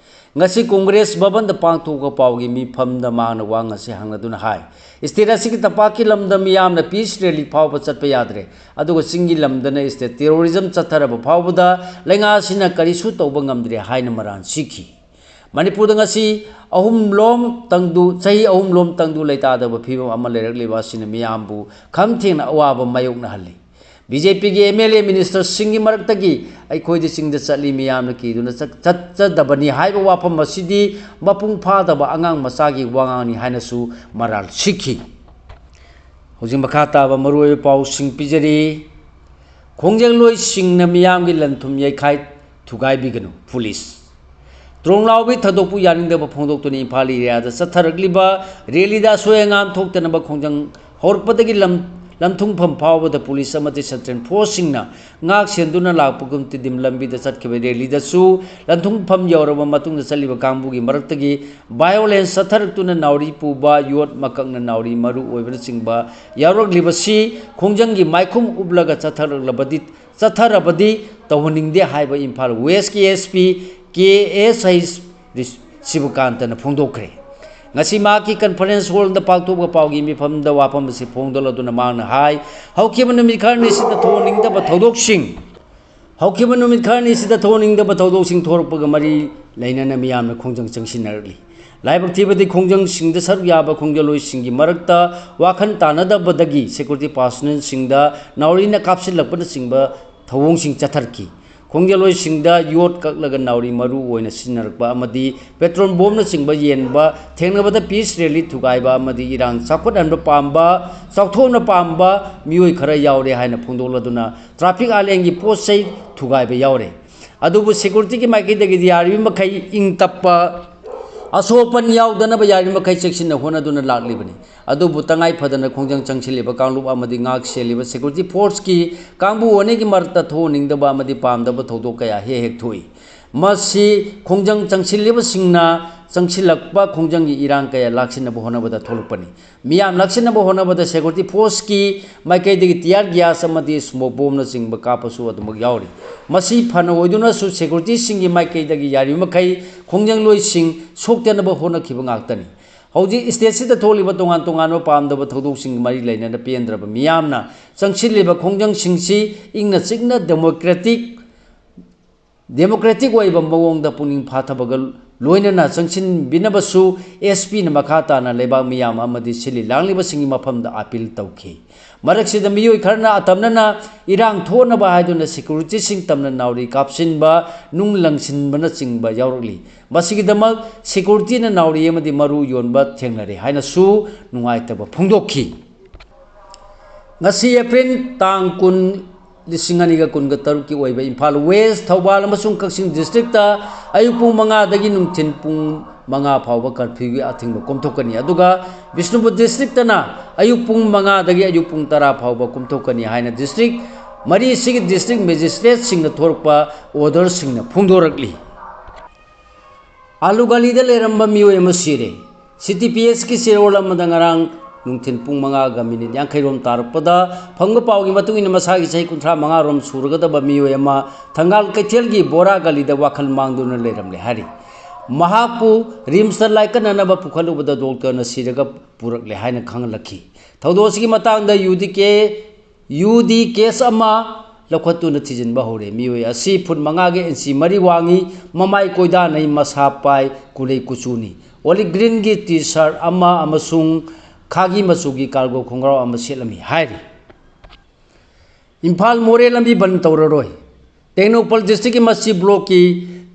ꯉꯁꯤ ꯀꯣꯡꯒ꯭ꯔꯦꯁ ꯚꯕꯟꯗ ꯄꯥꯡꯊꯣꯛꯄ ꯄꯥꯎꯒꯤ ꯃꯤꯐꯝꯗ ꯃꯍꯥꯛꯅ ꯋꯥ ꯉꯁꯤ ꯍꯪꯂꯗꯨꯅ ꯍꯥꯏ, state ꯑꯁꯤꯒꯤ ꯇꯝꯄꯥꯛꯀꯤ ꯂꯝꯗ ꯃꯤꯌꯥꯝꯅ peace rally ꯐꯥꯎꯕ ꯆꯠꯄ ꯌꯥꯗ꯭ꯔꯦ, ꯑꯗꯨꯒ ꯆꯤꯡꯒꯤ ꯂꯝꯗꯅ state terrorism ꯆꯠꯊꯔꯕ ꯐꯥꯎꯕꯗ ꯂꯩꯉꯥꯛ ꯑꯁꯤꯅ ꯀꯔꯤꯁꯨ ꯇꯧꯕ ꯉꯝꯗ꯭ꯔꯦ ꯍꯥꯏꯅ ꯃꯔꯥꯜ ꯁꯤꯈꯤ꯫ ꯃꯅꯤꯄꯨꯔꯗ ꯉꯁꯤ ꯑꯍꯨꯝꯂꯣꯝ ꯇꯪꯗꯨ, ꯆꯍꯤ ꯑꯍꯨꯝꯂꯣꯝ ꯇꯪꯗꯨ ꯂꯩꯇꯥꯗꯕ ꯐꯤꯕꯝ ꯑꯃ ꯂꯩꯔꯛꯂꯤꯕ ꯑꯁꯤꯅ ꯃꯤꯌꯥꯝꯕꯨ ꯈꯝ ꯊꯦꯡꯅ ꯑꯋꯥꯕ ꯃꯥꯌꯣꯛꯅꯍꯜꯂꯤ꯫ ꯕꯤ ꯖꯦ ꯄꯤꯒꯤ ꯑꯦꯝ ꯑꯦꯜ ꯑꯦ minister ꯁꯤꯡꯒꯤ ꯃꯔꯛꯇꯒꯤ ꯑꯩꯈꯣꯏꯗꯤ ꯆꯤꯡꯗ ꯆꯠꯂꯤ, ꯃꯤꯌꯥꯝꯅ ꯀꯤꯗꯨꯅ ꯆꯠ-, ꯆꯠꯆꯗꯕꯅꯤ ꯍꯥꯏꯕ ꯋꯥꯐꯝ ꯑꯁꯤꯗꯤ ꯃꯄꯨꯡ ꯐꯥꯗꯕ ꯑꯉꯥꯡ ꯃꯆꯥꯒꯤ ꯋꯥꯉꯥꯡꯅꯤ ꯍꯥꯏꯅꯁꯨ ꯃꯔꯥꯜ ꯁꯤꯈꯤ꯫ ꯍꯧꯖꯤꯛ ꯃꯈꯥ ꯇꯥꯕ ꯃꯔꯨꯑꯣꯏꯕ ꯄꯥꯎꯁꯤꯡ ꯄꯤꯖꯔꯤ꯫ ꯈꯣꯡꯖꯪꯂꯣꯏꯁꯤꯡꯅ ꯃꯤꯌꯥꯝꯒꯤ ꯂꯟꯊꯨꯝ ꯌꯩꯈꯥꯏ ꯊꯨꯒꯥꯏꯕꯤꯒꯅꯨ, ꯄꯨꯂꯤꯁ꯫ ꯇ꯭ꯔꯣꯡꯂꯥꯎꯕꯤ ꯊꯧꯗꯣꯛꯄꯨ ꯌꯥꯅꯤꯡꯗꯕ ꯐꯣꯡꯗꯣꯛꯇꯨꯅ ꯏꯝꯐꯥꯜ ꯑꯦꯔꯤꯌꯥꯗ ꯆꯠꯊꯔꯛꯂꯤꯕ ꯔꯦꯂꯤꯗ ꯑꯁꯣꯏ ꯑꯉꯥꯝ ꯊꯣꯛꯇꯅꯕ ꯈꯣꯡꯖꯪ ꯍꯧꯔꯛꯄꯗꯒꯤ ꯂꯝ-, ꯂꯝꯊꯨꯡꯐꯝ ꯐꯥꯎꯕꯗ ꯄꯨꯂꯤꯁ ꯑꯃꯗꯤ ꯁꯟꯇ꯭ꯔꯦꯟ ꯐꯣꯔꯁꯁꯤꯡꯅ ꯉꯥꯛ ꯁꯦꯟꯗꯨꯅ ꯂꯥꯛꯄꯒꯨꯝ ꯇꯤꯗꯤꯝ ꯂꯝꯕꯤꯗ ꯆꯠꯈꯤꯕ ꯔꯦꯂꯤꯗꯁꯨ ꯂꯟꯊꯨꯡꯐꯝ ꯌꯧꯔꯕ ꯃꯇꯨꯡꯗ ꯆꯠꯂꯤꯕ ꯀꯥꯡꯕꯨꯒꯤ ꯃꯔꯛꯇꯒꯤ violence ꯆꯠꯊꯔꯛꯇꯨꯅ ꯅꯥꯎꯔꯤ ꯄꯨꯕ, ꯌꯣꯠ ꯃꯀꯛꯅ ꯅꯥꯎꯔꯤ ꯃꯔꯨ ꯑꯣꯏꯕꯅꯆꯤꯡꯕ ꯌꯥꯎꯔꯛꯂꯤꯕꯁꯤ ꯈꯣꯡꯖꯪꯒꯤ ꯃꯥꯏꯈꯨꯝ ꯎꯞꯂꯒ ꯆꯠꯊꯔꯛꯂꯕꯗꯤ, ꯆꯠꯊꯔꯕꯗꯤ ꯇꯧꯍꯟꯅꯤꯡꯗꯦ ꯍꯥꯏꯕ ꯏꯝꯐꯥꯜ ꯋꯦꯁꯀꯤ SP ꯀꯦ ꯑꯦꯁ ꯑꯩꯆ ꯁꯤꯕꯀꯥꯟꯇꯅ ꯐꯣꯡꯗꯣꯛꯈ꯭ꯔꯦ꯫ ꯉꯁꯤ ꯃꯍꯥꯛꯀꯤ conference hallꯗ ꯄꯥꯡꯊꯣꯛꯄ ꯄꯥꯎꯒꯤ ꯃꯤꯐꯝꯗ ꯋꯥꯐꯝ ꯑꯁꯤ ꯐꯣꯡꯗꯣꯛꯂꯗꯨꯅ ꯃꯍꯥꯛꯅ ꯍꯥꯏ, ꯍꯧꯈꯤꯕ ꯅꯨꯃꯤꯠ ꯈꯔꯅꯤꯁꯤꯗ ꯊꯣꯛꯍꯟꯅꯤꯡꯗꯕ ꯊꯧꯗꯣꯛꯁꯤꯡ ꯍꯧꯈꯤꯕ ꯅꯨꯃꯤꯠ ꯈꯔꯅꯤꯁꯤꯗ ꯊꯣꯛꯍꯟꯅꯤꯡꯗꯕ ꯊꯧꯗꯣꯛꯁꯤꯡ ꯊꯣꯔꯛꯄꯒ ꯃꯔꯤ ꯂꯩꯅꯅ ꯃꯤꯌꯥꯝꯅ ꯈꯣꯡꯖꯪ ꯆꯪꯁꯤꯟꯅꯔꯛꯂꯤ꯫ ꯂꯥꯏꯕꯛ ꯊꯤꯕꯗꯤ ꯈꯣꯡꯖꯪꯁꯤꯡꯗ ꯁꯔꯨꯛ ꯌꯥꯕ ꯈꯣꯡꯖꯪꯂꯣꯏꯁꯤꯡꯒꯤ ꯃꯔꯛꯇ ꯋꯥꯈꯜ ꯇꯥꯅꯗꯕꯗꯒꯤ security personnelꯁꯤꯡꯗ ꯅꯥꯎꯔꯤꯅ ꯀꯥꯞꯁꯤꯜꯂꯛꯄꯅꯆꯤꯡꯕ ꯊꯧꯑꯣꯡꯁꯤꯡ ꯆꯠꯊꯔꯛꯈꯤ꯫ ꯈꯣꯡꯖꯪꯂꯣꯏꯁꯤꯡꯗ ꯌꯣꯠ ꯀꯛꯂꯒ ꯅꯥꯎꯔꯤ ꯃꯔꯨ ꯑꯣꯏꯅ ꯁꯤꯖꯤꯟꯅꯔꯛꯄ ꯑꯃꯗꯤ petrol bombꯅꯆꯤꯡꯕ ꯌꯦꯟꯕ ꯊꯦꯡꯅꯕꯗ peace rally ꯊꯨꯒꯥꯏꯕ ꯑꯃꯗꯤ ꯏꯔꯥꯡ ꯆꯥꯎꯈꯠꯍꯟꯕ ꯄꯥꯝꯕ, ꯆꯥꯎꯊꯣꯛꯍꯟꯕ ꯄꯥꯝꯕ ꯃꯤꯑꯣꯏ ꯈꯔ ꯌꯥꯎꯔꯦ ꯍꯥꯏꯅ ꯐꯣꯡꯗꯣꯛꯂꯗꯨꯅ traffic islandꯒꯤ ꯄꯣꯠ ꯆꯩ ꯊꯨꯒꯥꯏꯕ ꯌꯥꯎꯔꯦ꯫ ꯑꯗꯨꯕꯨ securityꯒꯤ ꯃꯥꯏꯀꯩꯗꯒꯤꯗꯤ ꯌꯥꯔꯤꯕ ꯃꯈꯩ ꯏꯪ ꯇꯞꯄ, ꯑꯁꯣꯛ ꯑꯄꯟ ꯌꯥꯎꯗꯅꯕ ꯌꯥꯔꯤꯕ ꯃꯈꯩ ꯆꯦꯛꯁꯤꯟꯅ ꯍꯣꯠꯅꯗꯨꯅ ꯂꯥꯛꯂꯤꯕꯅꯤ꯫ ꯑꯗꯨꯕꯨ ꯇꯉꯥꯏ ꯐꯗꯅ ꯈꯣꯡꯖꯪ ꯆꯪꯁꯤꯜꯂꯤꯕ ꯀꯥꯡꯂꯨꯞ ꯑꯃꯗꯤ ꯉꯥꯛ ꯁꯦꯜꯂꯤꯕ security forceꯀꯤ ꯀꯥꯡꯕꯨ ꯑꯅꯤꯒꯤ ꯃꯔꯛꯇ ꯊꯣꯛꯍꯟꯅꯤꯡꯗꯕ ꯑꯃꯗꯤ ꯄꯥꯝꯗꯕ ꯊꯧꯗꯣꯛ ꯀꯌꯥ ꯍꯦꯛ ꯍꯦꯛ ꯊꯣꯛꯏ꯫ ꯃꯁꯤ ꯈꯣꯡꯖꯪ ꯆꯪꯁꯤꯜꯂꯤꯕꯁꯤꯡꯅ ꯆꯪꯁꯤꯜꯂꯛꯄ ꯈꯣꯡꯖꯪꯒꯤ ꯏꯔꯥꯡ ꯀꯌꯥ ꯂꯥꯛꯁꯤꯟꯅꯕ ꯍꯣꯠꯅꯕꯗ ꯊꯣꯛꯂꯛꯄꯅꯤ꯫ ꯃꯤꯌꯥꯝ ꯂꯥꯛꯁꯤꯟꯅꯕ ꯍꯣꯠꯅꯕꯗ security forceꯀꯤ ꯃꯥꯏꯀꯩꯗꯒꯤ tear gas ꯑꯃꯗꯤ smoke bombꯅꯆꯤꯡꯕ ꯀꯥꯞꯄꯁꯨ ꯑꯗꯨꯃꯛ ꯌꯥꯎꯔꯤ꯫ ꯃꯁꯤ ꯐꯅ ꯑꯣꯏꯗꯨꯅꯁꯨ securityꯁꯤꯡꯒꯤ ꯃꯥꯏꯀꯩꯗꯒꯤ ꯌꯥꯔꯤꯕ ꯃꯈꯩ ꯈꯣꯡꯖꯪꯂꯣꯏꯁꯤꯡ ꯁꯣꯛꯇꯅꯕ ꯍꯣꯠꯅꯈꯤꯕ ꯉꯥꯛꯇꯅꯤ꯫ ꯍꯧꯖꯤꯛ stateꯁꯤꯗ ꯊꯣꯛꯂꯤꯕ ꯇꯣꯉꯥꯟ ꯇꯣꯉꯥꯟꯕ ꯄꯥꯝꯗꯕ ꯊꯧꯗꯣꯛꯁꯤꯡꯒ ꯃꯔꯤ ꯂꯩꯅꯅ ꯄꯦꯟꯗ꯭ꯔꯕ ꯃꯤꯌꯥꯝꯅ ꯆꯪꯁꯤꯜꯂꯤꯕ ꯈꯣꯡꯖꯪꯁꯤꯡꯁꯤ ꯏꯪꯅ ꯆꯤꯛꯅ democratic democratic ꯑꯣꯏꯕ ꯃꯑꯣꯡꯗ ꯄꯨꯛꯅꯤꯡ ꯐꯥꯊꯕꯒ ꯂꯣꯏꯅꯅ ꯆꯪꯁꯤꯟꯕꯤꯅꯕꯁꯨ SPꯅ ꯃꯈꯥ ꯇꯥꯅ ꯂꯩꯕꯥꯛ ꯃꯤꯌꯥꯝ ꯑꯃꯗꯤ ꯁꯤꯜꯂꯤ ꯂꯥꯡꯂꯤꯕꯁꯤꯡꯒꯤ ꯃꯐꯝꯗ appeal ꯇꯧꯈꯤ꯫ ꯃꯔꯛꯁꯤꯗ ꯃꯤꯑꯣꯏ ꯈꯔꯅ ꯑꯇꯝꯅꯅ ꯏꯔꯥꯡ ꯊꯣꯛꯅꯕ ꯍꯥꯏꯗꯨꯅ securityꯁꯤꯡ ꯇꯝꯅ ꯅꯥꯎꯔꯤ ꯀꯥꯞꯁꯤꯟꯕ, ꯅꯨꯡ ꯂꯪꯁꯤꯟꯕꯅꯆꯤꯡꯕ ꯌꯥꯎꯔꯛꯂꯤ꯫ ꯃꯁꯤꯒꯤꯗꯃꯛ securityꯅ ꯅꯥꯎꯔꯤ ꯑꯃꯗꯤ ꯃꯔꯨ ꯌꯣꯟꯕ ꯊꯦꯡꯅꯔꯦ ꯍꯥꯏꯅꯁꯨ ꯅꯨꯡꯉꯥꯏꯇꯕ ꯐꯣꯡꯗꯣꯛꯈꯤ꯫ ꯉꯁꯤ ꯑꯦꯄ꯭ꯔꯤꯜ ꯇꯥꯡ ꯀꯨꯟ, ꯂꯤꯁꯤꯡ ꯑꯅꯤꯒ ꯀꯨꯟꯒ ꯇꯔꯨꯛꯀꯤ ꯑꯣꯏꯕ ꯏꯝꯐꯥꯜ ꯋꯦꯁ, ꯊꯧꯕꯥꯜ ꯑꯃꯁꯨꯡ ꯀꯛꯆꯤꯡ ꯗꯤꯁꯇ꯭ꯔꯤꯛꯇ ꯑꯌꯨꯛ ꯄꯨꯡ ꯃꯉꯥꯗꯒꯤ ꯅꯨꯡꯊꯤꯜ ꯄꯨꯡ ꯃꯉꯥ ꯐꯥꯎꯕ ꯀꯔꯐ꯭ꯌꯨꯒꯤ ꯑꯊꯤꯡꯕ ꯀꯣꯝꯊꯣꯛꯀꯅꯤ꯫ ꯑꯗꯨꯒ ꯕꯤꯁꯅꯨꯄꯨꯔ ꯗꯤꯁꯇ꯭ꯔꯤꯛꯇꯅ ꯑꯌꯨꯛ ꯄꯨꯡ ꯃꯉꯥꯗꯒꯤ ꯑꯌꯨꯛ ꯄꯨꯡ ꯇꯔꯥ ꯐꯥꯎꯕ ꯀꯣꯝꯊꯣꯛꯀꯅꯤ ꯍꯥꯏꯅ ꯗꯤꯁꯇ꯭ꯔꯤꯛ ꯃꯔꯤꯁꯤꯒꯤ ꯗꯤꯁꯇ꯭ꯔꯤꯛ ꯃꯦꯖꯤꯁꯇ꯭ꯔꯦꯠꯁꯤꯡꯅ ꯊꯣꯔꯛꯄ ꯑꯣꯔꯗꯔꯁꯤꯡꯅ ꯐꯣꯡꯗꯣꯔꯛꯂꯤ꯫ ꯑꯥꯂꯨ ꯒꯥꯂꯤꯗ ꯂꯩꯔꯝꯕ ꯃꯤꯑꯣꯏ ꯑꯃ ꯁꯤꯔꯦ꯫ ꯁꯤꯇꯤ ꯄꯤ ꯑꯦꯁꯀꯤ ꯆꯦꯔꯣꯜ ꯑꯃꯗ ꯉꯔꯥꯡ ꯅꯨꯡꯊꯤꯜ ꯄꯨꯡ ꯃꯉꯥꯒ ꯃꯤꯅꯤꯠ ꯌꯥꯡꯈꯩꯔꯣꯝ ꯇꯥꯔꯛꯄꯗ ꯐꯪꯕ ꯄꯥꯎꯒꯤ ꯃꯇꯨꯡ ꯏꯟꯅ ꯃꯁꯥꯒꯤ ꯆꯍꯤ ꯀꯨꯟꯊ꯭ꯔꯥ ꯃꯉꯥꯔꯣꯝ ꯁꯨꯔꯒꯗꯕ ꯃꯤꯑꯣꯏ ꯑꯃ ꯊꯪꯒꯥꯜ ꯀꯩꯊꯦꯜꯒꯤ ꯕꯣꯔꯥ ꯒꯥꯂꯤꯗ ꯋꯥꯈꯜ ꯃꯥꯡꯗꯨꯅ ꯂꯩꯔꯝꯂꯦ ꯍꯥꯏꯔꯤ꯫ ꯃꯍꯥꯛꯄꯨ ꯔꯤꯝꯁꯇ ꯂꯥꯏꯀꯠꯅꯅꯕ ꯄꯨꯈꯠꯂꯨꯕꯗ ꯗꯣꯛꯇꯔꯅ ꯁꯤꯔꯒ ꯄꯨꯔꯛꯂꯦ ꯍꯥꯏꯅ ꯈꯪꯍꯜꯂꯛꯈꯤ꯫ ꯊꯧꯗꯣꯛ ꯑꯁꯤꯒꯤ ꯃꯇꯥꯡꯗ ꯌꯨ ꯗꯤ ꯀꯦ ꯌꯨ ꯗꯤ ꯀꯦꯁ ꯑꯃ ꯂꯧꯈꯠꯇꯨꯅ ꯊꯤꯖꯤꯟꯕ ꯍꯧꯔꯦ꯫ ꯃꯤꯑꯣꯏ ꯑꯁꯤ ꯐꯨꯠ ꯃꯉꯥꯒ ꯏꯟꯆꯤ ꯃꯔꯤ ꯋꯥꯡꯉꯤ, ꯃꯃꯥꯏ ꯀꯣꯏꯗꯥꯅꯩ, ꯃꯁꯥ ꯄꯥꯏ, ꯀꯨꯂꯩ ꯀꯨꯆꯨꯅꯤ꯫ ꯑꯣꯂꯤꯞ ꯒ꯭ꯔꯤꯟꯒꯤ ꯇꯤ ꯁꯥꯔꯠ ꯑꯃ ꯑꯃꯁꯨꯡ ꯈꯥꯒꯤ ꯃꯆꯨꯒꯤ ꯀꯥꯔꯒꯣ ꯈꯣꯡꯒ꯭ꯔꯥꯎ ꯑꯃ ꯁꯦꯠꯂꯝꯃꯤ ꯍꯥꯏꯔꯤ꯫ ꯏꯝꯐꯥꯜ ꯃꯣꯔꯦ ꯂꯝꯕꯤ ꯕꯟ ꯇꯧꯔꯔꯣꯏ꯫ ꯇꯦꯡꯅꯧꯄꯜ ꯗꯤꯁꯇ꯭ꯔꯤꯛꯀꯤ ꯃꯁꯤ ꯕ꯭ꯂꯣꯛꯀꯤ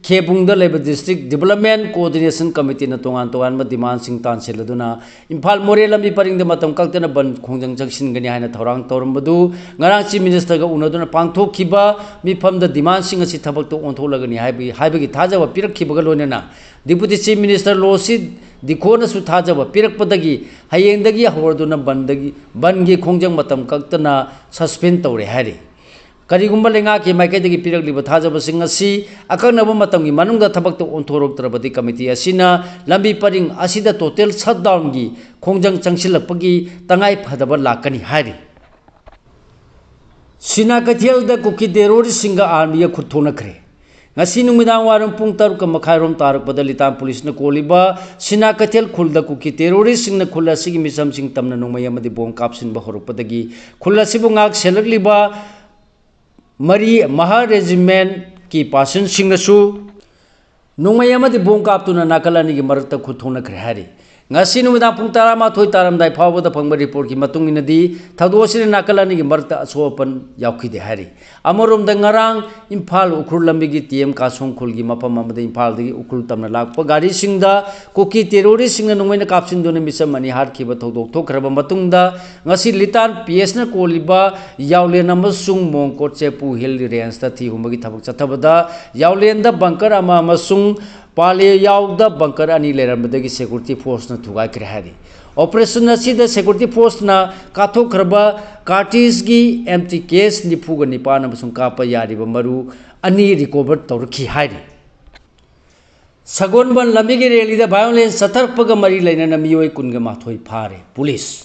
ꯈꯦꯕꯨꯡꯗ ꯂꯩꯕ ꯗꯤꯁꯇ꯭ꯔꯤꯛ ꯗꯤꯕꯂꯞꯃꯦꯟ ꯀꯣꯑꯣꯔꯗꯤꯅꯦꯁꯟ ꯀꯃꯤꯇꯤꯅ ꯇꯣꯉꯥꯟ ꯇꯣꯉꯥꯟꯕ ꯗꯤꯃꯥꯟꯁꯤꯡ ꯇꯥꯟꯁꯤꯜꯂꯗꯨꯅ ꯏꯝꯐꯥꯜ ꯃꯣꯔꯦ ꯂꯝꯕꯤ ꯄꯔꯤꯡꯗ ꯃꯇꯝ ꯀꯛꯇꯅ ꯕꯟ ꯈꯣꯡꯖꯪ ꯆꯪꯁꯤꯟꯒꯅꯤ ꯍꯥꯏꯅ ꯊꯧꯔꯥꯡ ꯇꯧꯔꯝꯕꯗꯨ ꯉꯔꯥꯡ ꯆꯤꯐ ꯃꯤꯅꯤꯁꯇꯔꯒ ꯎꯅꯗꯨꯅ ꯄꯥꯡꯊꯣꯛꯈꯤꯕ ꯃꯤꯐꯝꯗ ꯗꯤꯃꯥꯟꯁꯤꯡ ꯑꯁꯤ ꯊꯕꯛꯇ ꯑꯣꯟꯊꯣꯛꯂꯒꯅꯤ ꯍꯥꯏꯕꯒꯤ, ꯍꯥꯏꯕꯒꯤ ꯊꯥꯖꯕ ꯄꯤꯔꯛꯈꯤꯕꯒ ꯂꯣꯏꯅꯅ ꯗꯤꯄꯨꯇꯤ ꯆꯤꯐ ꯃꯤꯅꯤꯁꯇꯔ ꯂꯣꯁꯤꯠ ꯗꯤꯈꯣꯅꯁꯨ ꯊꯥꯖꯕ ꯄꯤꯔꯛꯄꯗꯒꯤ ꯍꯌꯦꯡꯗꯒꯤ ꯍꯧꯔꯗꯨꯅ ꯕꯟꯗꯒꯤ, ꯕꯟꯒꯤ ꯈꯣꯡꯖꯪ ꯃꯇꯝ ꯀꯛꯇꯅ ꯁꯁꯄꯦꯟ ꯇꯧꯔꯦ ꯍꯥꯏꯔꯤ꯫ ꯀꯔꯤꯒꯨꯝꯕ ꯂꯩꯉꯥꯛꯀꯤ ꯃꯥꯏꯀꯩꯗꯒꯤ ꯄꯤꯔꯛꯂꯤꯕ ꯊꯥꯖꯕꯁꯤꯡ ꯑꯁꯤ ꯑꯀꯛꯅꯕ ꯃꯇꯝꯒꯤ ꯃꯅꯨꯡꯗ ꯊꯕꯛꯇ ꯑꯣꯟꯊꯣꯔꯛꯇ꯭ꯔꯕꯗꯤ ꯀꯃꯤꯇꯤ ꯑꯁꯤꯅ ꯂꯝꯕꯤ ꯄꯔꯤꯡ ꯑꯁꯤꯗ ꯇꯣꯇꯦꯜ ꯁꯠꯗꯥꯎꯟꯒꯤ ꯈꯣꯡꯖꯪ ꯆꯪꯁꯤꯜꯂꯛꯄꯒꯤ ꯇꯉꯥꯏ ꯐꯗꯕ ꯂꯥꯛꯀꯅꯤ ꯍꯥꯏꯔꯤ꯫ ꯁꯤꯅꯥ ꯀꯩꯊꯦꯜꯗ ꯀꯨꯀꯤ ꯇꯦꯔꯣꯔꯤꯁꯁꯤꯡꯒ ꯑꯥꯔꯃꯤꯒ ꯈꯨꯠ ꯊꯣꯛꯅꯈ꯭ꯔꯦ꯫ ꯉꯁꯤ ꯅꯨꯃꯤꯗꯥꯡ ꯋꯥꯏꯔꯝ ꯄꯨꯡ ꯇꯔꯨꯛꯀ ꯃꯈꯥꯏꯔꯣꯝ ꯇꯥꯔꯛꯄꯗ ꯂꯤꯇꯥꯟ ꯄꯨꯂꯤꯁꯅ ꯀꯣꯜꯂꯤꯕ ꯁꯤꯅꯥ ꯀꯩꯊꯦꯜ ꯈꯨꯜꯗ ꯀꯨꯀꯤ ꯇꯦꯔꯣꯔꯤꯁꯁꯤꯡꯅ ꯈꯨꯜ ꯑꯁꯤꯒꯤ ꯃꯤꯆꯝꯁꯤꯡ ꯇꯝꯅ ꯅꯣꯡꯃꯩ ꯑꯃꯗꯤ ꯕꯣꯝ ꯀꯥꯞꯁꯤꯟꯕ ꯍꯧꯔꯛꯄꯗꯒꯤ ꯈꯨꯜ ꯑꯁꯤꯕꯨ ꯉꯥꯛ ꯁꯦꯜꯂꯛꯂꯤꯕ ꯃꯔꯤ ꯃꯍꯥ ꯔꯦꯖꯤꯃꯦꯟꯠꯀꯤ ꯄꯥꯔꯁꯟꯁꯤꯡꯅꯁꯨ ꯅꯣꯡꯃꯩ ꯑꯃꯗꯤ ꯕꯣꯝ ꯀꯥꯞꯇꯨꯅ ꯅꯥꯀꯜ ꯑꯅꯤꯒꯤ ꯃꯔꯛꯇ ꯈꯨꯠ ꯊꯣꯛꯅꯈ꯭ꯔꯦ ꯍꯥꯏꯔꯤ꯫ ꯉꯁꯤ ꯅꯨꯃꯤꯗꯥꯡ ꯄꯨꯡ ꯇꯔꯥꯃꯥꯊꯣꯏ ꯇꯥꯔꯝꯗꯥꯏ ꯐꯥꯎꯕꯗ ꯐꯪꯕ ꯔꯤꯄꯣꯔꯠꯀꯤ ꯃꯇꯨꯡ ꯏꯟꯅꯗꯤ, ꯊꯧꯗꯣꯛ ꯑꯁꯤꯗ ꯅꯥꯀꯜ ꯑꯅꯤꯒꯤ ꯃꯔꯛꯇ ꯑꯁꯣꯛ ꯑꯄꯟ ꯌꯥꯎꯈꯤꯗꯦ ꯍꯥꯏꯔꯤ꯫ ꯑꯃꯔꯣꯝꯗ, ꯉꯔꯥꯡ ꯏꯝꯐꯥꯜ ꯎꯈ꯭ꯔꯨꯜ ꯂꯝꯕꯤꯒꯤ ꯇꯤ ꯑꯦꯝ ꯀꯥꯁꯣꯡ ꯈꯨꯜꯒꯤ ꯃꯐꯝ ꯑꯃꯗ ꯏꯝꯐꯥꯜꯗꯒꯤ ꯎꯈ꯭ꯔꯨꯜ ꯇꯝꯅ ꯂꯥꯛꯄ ꯒꯥꯔꯤꯁꯤꯡꯗ ꯀꯨꯀꯤ ꯇꯦꯔꯣꯔꯤꯁꯁꯤꯡꯅ ꯅꯣꯡꯃꯩꯅ ꯀꯥꯞꯁꯤꯟꯗꯨꯅ ꯃꯤꯆꯝ ꯑꯅꯤ ꯍꯥꯠꯈꯤꯕ ꯊꯧꯗꯣꯛ ꯊꯣꯛꯈ꯭ꯔꯕ ꯃꯇꯨꯡꯗ, ꯉꯁꯤ ꯂꯤꯇꯥꯟ ꯄꯤ ꯑꯦꯁꯅ ꯀꯣꯜꯂꯤꯕ ꯌꯥꯎꯂꯦꯟ ꯑꯃꯁꯨꯡ ꯃꯣꯡꯀꯣꯠ ꯆꯦꯄꯨ ꯍꯤꯜ ꯔꯦꯟꯖꯇ ꯊꯤ ꯍꯨꯝꯕꯒꯤ ꯊꯕꯛ ꯆꯠꯊꯕꯗ, ꯌꯥꯎꯂꯦꯟꯗ ꯕꯪꯀꯔ ꯑꯃ ꯑꯃꯁꯨꯡ ꯄꯥꯂꯦꯌꯥꯎꯗ ꯕꯪꯀꯔ ꯑꯅꯤ ꯂꯩꯔꯝꯕꯗꯒꯤ ꯁꯦꯀ꯭ꯌꯨꯔꯤꯇꯤ ꯐꯣꯔꯁꯅ ꯊꯨꯒꯥꯏꯈ꯭ꯔꯦ ꯍꯥꯏꯔꯤ꯫ ꯑꯣꯄꯔꯦꯁꯟ ꯑꯁꯤꯗ ꯁꯦꯀ꯭ꯌꯨꯔꯤꯇꯤ ꯐꯣꯔꯁꯅ ꯀꯥꯊꯣꯛꯈ꯭ꯔꯕ ꯀꯥꯔꯇꯤꯖꯒꯤ ꯑꯦꯝ ꯇꯤ ꯀꯦꯁ ꯅꯤꯐꯨꯒ ꯅꯤꯄꯥꯟ ꯑꯃꯁꯨꯡ ꯀꯥꯞꯄ ꯌꯥꯔꯤꯕ ꯃꯔꯨ ꯑꯅꯤ ꯔꯤꯀꯣꯚꯔ ꯇꯧꯔꯛꯈꯤ ꯍꯥꯏꯔꯤ꯫ ꯁꯒꯣꯜꯕꯟ ꯂꯝꯕꯤꯒꯤ ꯔꯦꯂꯤꯗ ꯚꯥꯏꯑꯣꯂꯦꯟꯁ ꯆꯠꯊꯔꯛꯄꯒ ꯃꯔꯤ ꯂꯩꯅꯅ ꯃꯤꯑꯣꯏ ꯀꯨꯟꯒ ꯃꯥꯊꯣꯏ ꯐꯥꯔꯦ ꯄꯨꯂꯤꯁ꯫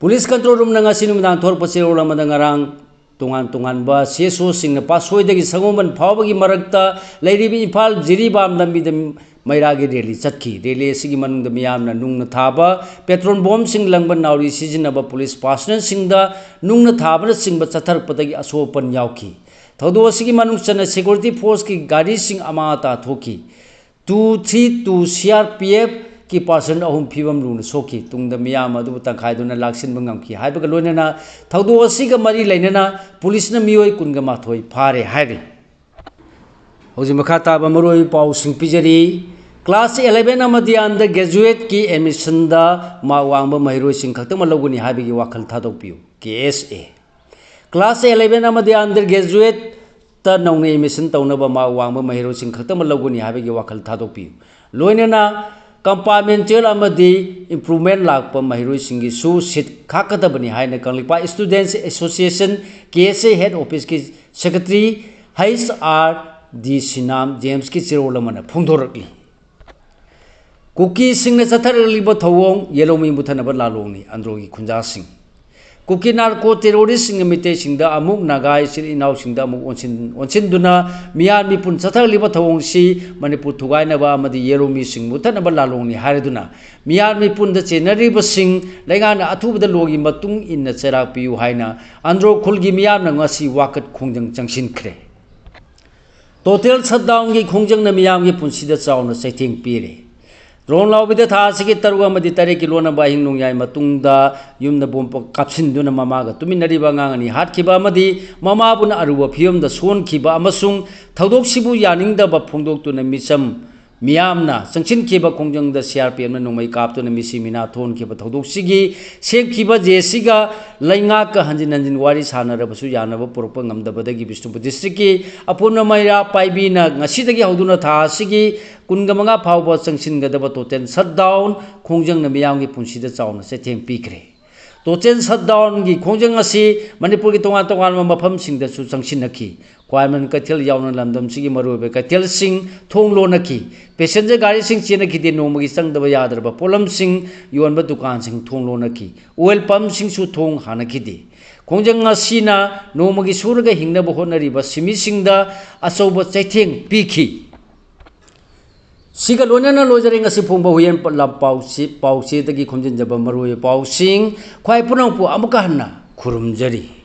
ꯄꯨꯂꯤꯁ ꯀꯟꯇ꯭ꯔꯣꯜ ꯔꯨꯝꯅ ꯉꯁꯤ ꯅꯨꯃꯤꯗꯥꯡ ꯊꯣꯔꯛꯄ ꯆꯦꯔꯣꯜ ꯑꯃꯗ, ꯉꯔꯥꯡ ꯇꯣꯉꯥꯟ ꯇꯣꯉꯥꯟꯕ ꯁꯤ ꯑꯦꯁ ꯑꯣꯁꯤꯡꯅ ꯄꯥꯠꯁꯣꯏꯗꯒꯤ ꯁꯒꯣꯜꯕꯟ ꯐꯥꯎꯕꯒꯤ ꯃꯔꯛꯇ ꯂꯩꯔꯤꯕ ꯏꯝꯐꯥꯜ ꯖꯤꯔꯤꯕꯥꯝ ꯂꯝꯕꯤꯗ ꯃꯩꯔꯥꯒꯤ ꯔꯦꯂꯤ ꯆꯠꯈꯤ꯫ ꯔꯦꯂꯤ ꯑꯁꯤꯒꯤ ꯃꯅꯨꯡꯗ ꯃꯤꯌꯥꯝꯅ ꯅꯨꯡꯅ ꯊꯥꯕ, ꯄꯦꯇ꯭ꯔꯣꯜ ꯕꯣꯝꯁꯤꯡ ꯂꯪꯕ, ꯅꯥꯎꯔꯤ ꯁꯤꯖꯤꯟꯅꯕ ꯄꯨꯂꯤꯁ ꯄꯥꯔꯁꯅꯦꯜꯁꯤꯡꯗ ꯅꯨꯡꯅ ꯊꯥꯕꯅꯆꯤꯡꯕ ꯆꯠꯊꯔꯛꯄꯗꯒꯤ ꯑꯁꯣꯛ ꯑꯄꯟ ꯌꯥꯎꯈꯤ꯫ ꯊꯧꯗꯣꯛ ꯑꯁꯤꯒꯤ ꯃꯅꯨꯡ ꯆꯟꯅ ꯁꯦꯀ꯭ꯌꯨꯔꯤꯇꯤ ꯐꯣꯔꯁꯀꯤ ꯒꯥꯔꯤꯁꯤꯡ ꯑꯃꯥꯡ ꯑꯇꯥ ꯊꯣꯛꯈꯤ꯫ Two three two C R P ꯑꯦꯐꯀꯤ ꯄꯥꯔꯁꯟ ꯑꯍꯨꯝ ꯐꯤꯕꯝ ꯂꯨꯅ ꯁꯣꯛꯈꯤ꯫ ꯇꯨꯡꯗ ꯃꯤꯌꯥꯝ ꯑꯗꯨꯕꯨ ꯇꯪꯈꯥꯏꯗꯨꯅ ꯂꯥꯛꯁꯤꯟꯕ ꯉꯝꯈꯤ ꯍꯥꯏꯕꯒ ꯂꯣꯏꯅꯅ, ꯊꯧꯗꯣꯛ ꯑꯁꯤꯒ ꯃꯔꯤ ꯂꯩꯅꯅ ꯄꯨꯂꯤꯁꯅ ꯃꯤꯑꯣꯏ ꯀꯨꯟꯒ ꯃꯥꯊꯣꯏ ꯐꯥꯔꯦ ꯍꯥꯏꯔꯤ꯫ ꯍꯧꯖꯤꯛ ꯃꯈꯥ ꯇꯥꯕ ꯃꯔꯨꯑꯣꯏꯕ ꯄꯥꯎꯁꯤꯡ ꯄꯤꯖꯔꯤ꯫ ꯀ꯭ꯂꯥꯁ ꯑꯦꯂꯦꯚꯦꯟ ꯑꯃꯗꯤ ꯑꯟꯗꯔ ꯒ꯭ꯔꯦꯖꯨꯑꯦꯠꯀꯤ ꯑꯦꯗꯃꯤꯁꯟꯗ ꯃꯥꯔꯛ ꯋꯥꯡꯕ ꯃꯍꯩꯔꯣꯏꯁꯤꯡ ꯈꯛꯇꯃꯛ ꯂꯧꯒꯅꯤ ꯍꯥꯏꯕꯒꯤ ꯋꯥꯈꯜ ꯊꯥꯗꯣꯛꯄꯤꯌꯨ꯫ ꯀꯦ ꯑꯦꯁ ꯑꯦ꯫ ꯀ꯭ꯂꯥꯁ ꯑꯦꯂꯦꯚꯦꯟ ꯑꯃꯗꯤ ꯑꯟꯗꯔ ꯒ꯭ꯔꯦꯖꯨꯑꯦꯠꯇ ꯅꯧꯅ ꯑꯦꯗꯃꯤꯁꯟ ꯇꯧꯅꯕ ꯃꯥꯔꯛ ꯋꯥꯡꯕ ꯃꯍꯩꯔꯣꯏꯁꯤꯡ ꯈꯛꯇꯃꯛ ꯂꯧꯒꯅꯤ ꯍꯥꯏꯕꯒꯤ ꯋꯥꯈꯜ ꯊꯥꯗꯣꯛꯄꯤꯌꯨ꯫ ꯂꯣꯏꯅꯅ ꯀꯝꯄꯥꯔꯠꯃꯦꯟꯇꯦꯜ ꯑꯃꯗꯤ ꯏꯝꯄ꯭ꯔꯨꯚꯃꯦꯟ ꯂꯥꯛꯄ ꯃꯍꯩꯔꯣꯏꯁꯤꯡꯒꯤꯁꯨ ꯁꯤꯠ ꯈꯥꯛꯀꯗꯕꯅꯤ ꯍꯥꯏꯅ Kangleipak students association, K S A, head ꯑꯣꯐꯤꯁꯀꯤ secretary H R D Sinam ꯖꯦꯝꯁꯀꯤ ꯆꯦꯔꯣꯜ ꯑꯃꯅ ꯐꯣꯡꯗꯣꯔꯛꯂꯤ꯫ ꯀꯨꯀꯤꯁꯤꯡꯅ ꯆꯠꯊꯔꯛꯂꯤꯕ ꯊꯧꯑꯣꯡ, ꯌꯦꯂꯧꯃꯤ ꯃꯨꯊꯠꯅꯕ ꯂꯥꯂꯣꯡꯅꯤ ꯑꯟꯗ꯭ꯔꯣꯒꯤ ꯈꯨꯟꯖꯥꯁꯤꯡ꯫ ꯀꯨꯀꯤ ꯅꯥꯔꯀꯣ ꯇꯦꯔꯣꯔꯤꯁ꯭ꯠꯁꯤꯡꯅ ꯃꯤꯇꯩꯁꯤꯡꯗ ꯑꯃꯨꯛ, ꯅꯥꯒꯥ ꯏꯆꯤꯜ ꯏꯅꯥꯎꯁꯤꯡꯗ ꯑꯃꯨꯛ ꯑꯣꯟꯁꯤꯟ-, ꯑꯣꯟꯁꯤꯟꯗꯨꯅ ꯃꯤꯌꯥꯝ ꯃꯤꯄꯨꯟ ꯆꯠꯊꯔꯛꯂꯤꯕ ꯊꯧꯑꯣꯡꯁꯤ ꯃꯅꯤꯄꯨꯔ ꯊꯨꯒꯥꯏꯅꯕ ꯑꯃꯗꯤ ꯌꯦꯂꯧꯃꯤꯁꯤꯡ ꯃꯨꯊꯠꯅꯕ ꯂꯥꯂꯣꯡꯅꯤ ꯍꯥꯏꯔꯗꯨꯅ, ꯃꯤꯌꯥꯝ ꯃꯤꯄꯨꯟꯗ ꯆꯦꯟꯅꯔꯤꯕꯁꯤꯡ ꯂꯩꯉꯥꯛꯅ ꯑꯊꯨꯕꯗ ꯂꯣꯒꯤ ꯃꯇꯨꯡ ꯏꯟꯅ ꯆꯩꯔꯥꯛ ꯄꯤꯌꯨ ꯍꯥꯏꯅ ꯑꯟꯗ꯭ꯔꯣ ꯈꯨꯜꯒꯤ ꯃꯤꯌꯥꯝꯅ ꯉꯁꯤ ꯋꯥꯀꯠ ꯈꯣꯡꯖꯪ ꯆꯪꯁꯤꯟꯈ꯭ꯔꯦ꯫ ꯇꯣꯇꯦꯜ ꯁꯠꯗꯥꯎꯟꯒꯤ ꯈꯣꯡꯖꯪꯅ ꯃꯤꯌꯥꯝꯒꯤ ꯄꯨꯟꯁꯤꯗ ꯆꯥꯎꯅ ꯆꯩꯊꯦꯡ ꯄꯤꯔꯦ꯫ ꯗ꯭ꯔꯣꯟ ꯂꯥꯎꯕꯤꯗ ꯊꯥ ꯑꯁꯤꯒꯤ ꯇꯔꯨꯛ ꯑꯃꯗꯤ ꯇꯔꯦꯠꯀꯤ ꯂꯣꯟꯅꯕ ꯑꯍꯤꯡ ꯅꯣꯡꯌꯥꯏ ꯃꯇꯨꯡꯗ ꯌꯨꯝꯗ ꯕꯣꯝ ꯀꯥꯞꯁꯤꯟꯗꯨꯅ ꯃꯃꯥꯒ ꯇꯨꯃꯤꯟꯅꯔꯤꯕ ꯑꯉꯥꯡ ꯑꯅꯤ ꯍꯥꯠꯈꯤꯕ ꯑꯃꯗꯤ ꯃꯃꯥꯕꯨꯅ ꯑꯔꯨꯕ ꯐꯤꯕꯝꯗ ꯁꯣꯟꯈꯤꯕ ꯑꯃꯁꯨꯡ ꯊꯧꯗꯣꯛꯁꯤꯕꯨ ꯌꯥꯅꯤꯡꯗꯕ ꯐꯣꯡꯗꯣꯛꯇꯨꯅ ꯃꯤꯆꯝ ꯃꯤꯌꯥꯝꯅ ꯆꯪꯁꯤꯟꯈꯤꯕ ꯈꯣꯡꯖꯪꯗ ꯁꯤ ꯑꯥꯔ ꯄꯤ ꯑꯦꯐꯅ ꯅꯣꯡꯃꯩ ꯀꯥꯞꯇꯨꯅ ꯃꯤꯁꯤ ꯃꯤꯅꯥ ꯊꯣꯛꯍꯟꯈꯤꯕ ꯊꯧꯗꯣꯛꯁꯤꯒꯤ ꯁꯦꯝꯈꯤꯕ ꯖꯦ ꯁꯤꯒ ꯂꯩꯉꯥꯛꯀ ꯍꯟꯖꯤꯟ ꯍꯟꯖꯤꯟ ꯋꯥꯔꯤ ꯁꯥꯟꯅꯔꯕꯁꯨ ꯌꯥꯅꯕ ꯄꯨꯔꯛꯄ ꯉꯝꯗꯕꯗꯒꯤ ꯕꯤꯁꯅꯨꯄꯨꯔ ꯗꯤꯁꯇ꯭ꯔꯤꯛꯀꯤ ꯑꯄꯨꯟꯕ ꯃꯩꯔꯥ ꯄꯥꯏꯕꯤꯅ ꯉꯁꯤꯗꯒꯤ ꯍꯧꯗꯨꯅ ꯊꯥ ꯑꯁꯤꯒꯤ ꯀꯨꯟꯒ ꯃꯉꯥ ꯐꯥꯎꯕ ꯆꯪꯁꯤꯟꯒꯗꯕ ꯇꯣꯇꯦꯜ ꯁꯠꯗꯥꯎꯟ ꯈꯣꯡꯖꯪꯅ ꯃꯤꯌꯥꯝꯒꯤ ꯄꯨꯟꯁꯤꯗ ꯆꯥꯎꯅ ꯆꯩꯊꯦꯡ ꯄꯤꯈ꯭ꯔꯦ꯫ ꯇꯣꯇꯦꯜ ꯁꯠꯗꯥꯎꯟꯒꯤ ꯈꯣꯡꯖꯪ ꯑꯁꯤ ꯃꯅꯤꯄꯨꯔꯒꯤ ꯇꯣꯉꯥꯟ ꯇꯣꯉꯥꯟꯕ ꯃꯐꯝꯁꯤꯡꯗꯁꯨ ꯆꯪꯁꯤꯟꯅꯈꯤ꯫ ꯈ꯭ꯋꯥꯏꯔꯝꯕꯟ ꯀꯩꯊꯦꯜ ꯌꯥꯎꯅ ꯂꯝꯗꯝꯁꯤꯒꯤ ꯃꯔꯨꯑꯣꯏꯕ ꯀꯩꯊꯦꯜꯁꯤꯡ ꯊꯣꯡ ꯂꯣꯟꯅꯈꯤ꯫ ꯄꯦꯁꯦꯟꯖꯔ ꯒꯥꯔꯤꯁꯤꯡ ꯆꯦꯟꯅꯈꯤꯗꯦ꯫ ꯅꯣꯡꯃꯒꯤ ꯆꯪꯗꯕ ꯌꯥꯗ꯭ꯔꯕ ꯄꯣꯠꯂꯝꯁꯤꯡ ꯌꯣꯟꯕ ꯗꯨꯀꯥꯟꯁꯤꯡ ꯊꯣꯡ ꯂꯣꯟꯅꯈꯤ꯫ ꯑꯣꯏꯜ ꯄꯝꯁꯤꯡꯁꯨ ꯊꯣꯡ ꯍꯥꯡꯅꯈꯤꯗꯦ꯫ ꯈꯣꯡꯖꯪ ꯑꯁꯤꯅ ꯅꯣꯡꯃꯒꯤ ꯁꯨꯔꯒ ꯍꯤꯡꯅꯕ ꯍꯣꯠꯅꯔꯤꯕ ꯁꯤꯟꯃꯤꯁꯤꯡꯗ ꯑꯆꯧꯕ ꯆꯩꯊꯦꯡ ꯄꯤꯈꯤ꯫ ꯁꯤꯒ ꯂꯣꯏꯅꯅ ꯂꯣꯏꯖꯔꯦ ꯉꯁꯤ ꯐꯣꯡꯕ ꯍꯨꯏꯌꯦꯟ ꯄ-, ꯂꯝ ꯄꯥꯎꯆꯦ-, ꯄꯥꯎꯆꯦꯗꯒꯤ ꯈꯣꯝꯖꯤꯟꯖꯕ ꯃꯔꯨꯑꯣꯏꯕ ꯄꯥꯎꯁꯤꯡ꯫ ꯈ꯭ꯋꯥꯏ ꯄꯨꯝꯅꯃꯛꯄꯨ ꯑꯃꯨꯛꯀ ꯍꯟꯅ ꯈꯨꯔꯨꯝꯖꯔꯤ꯫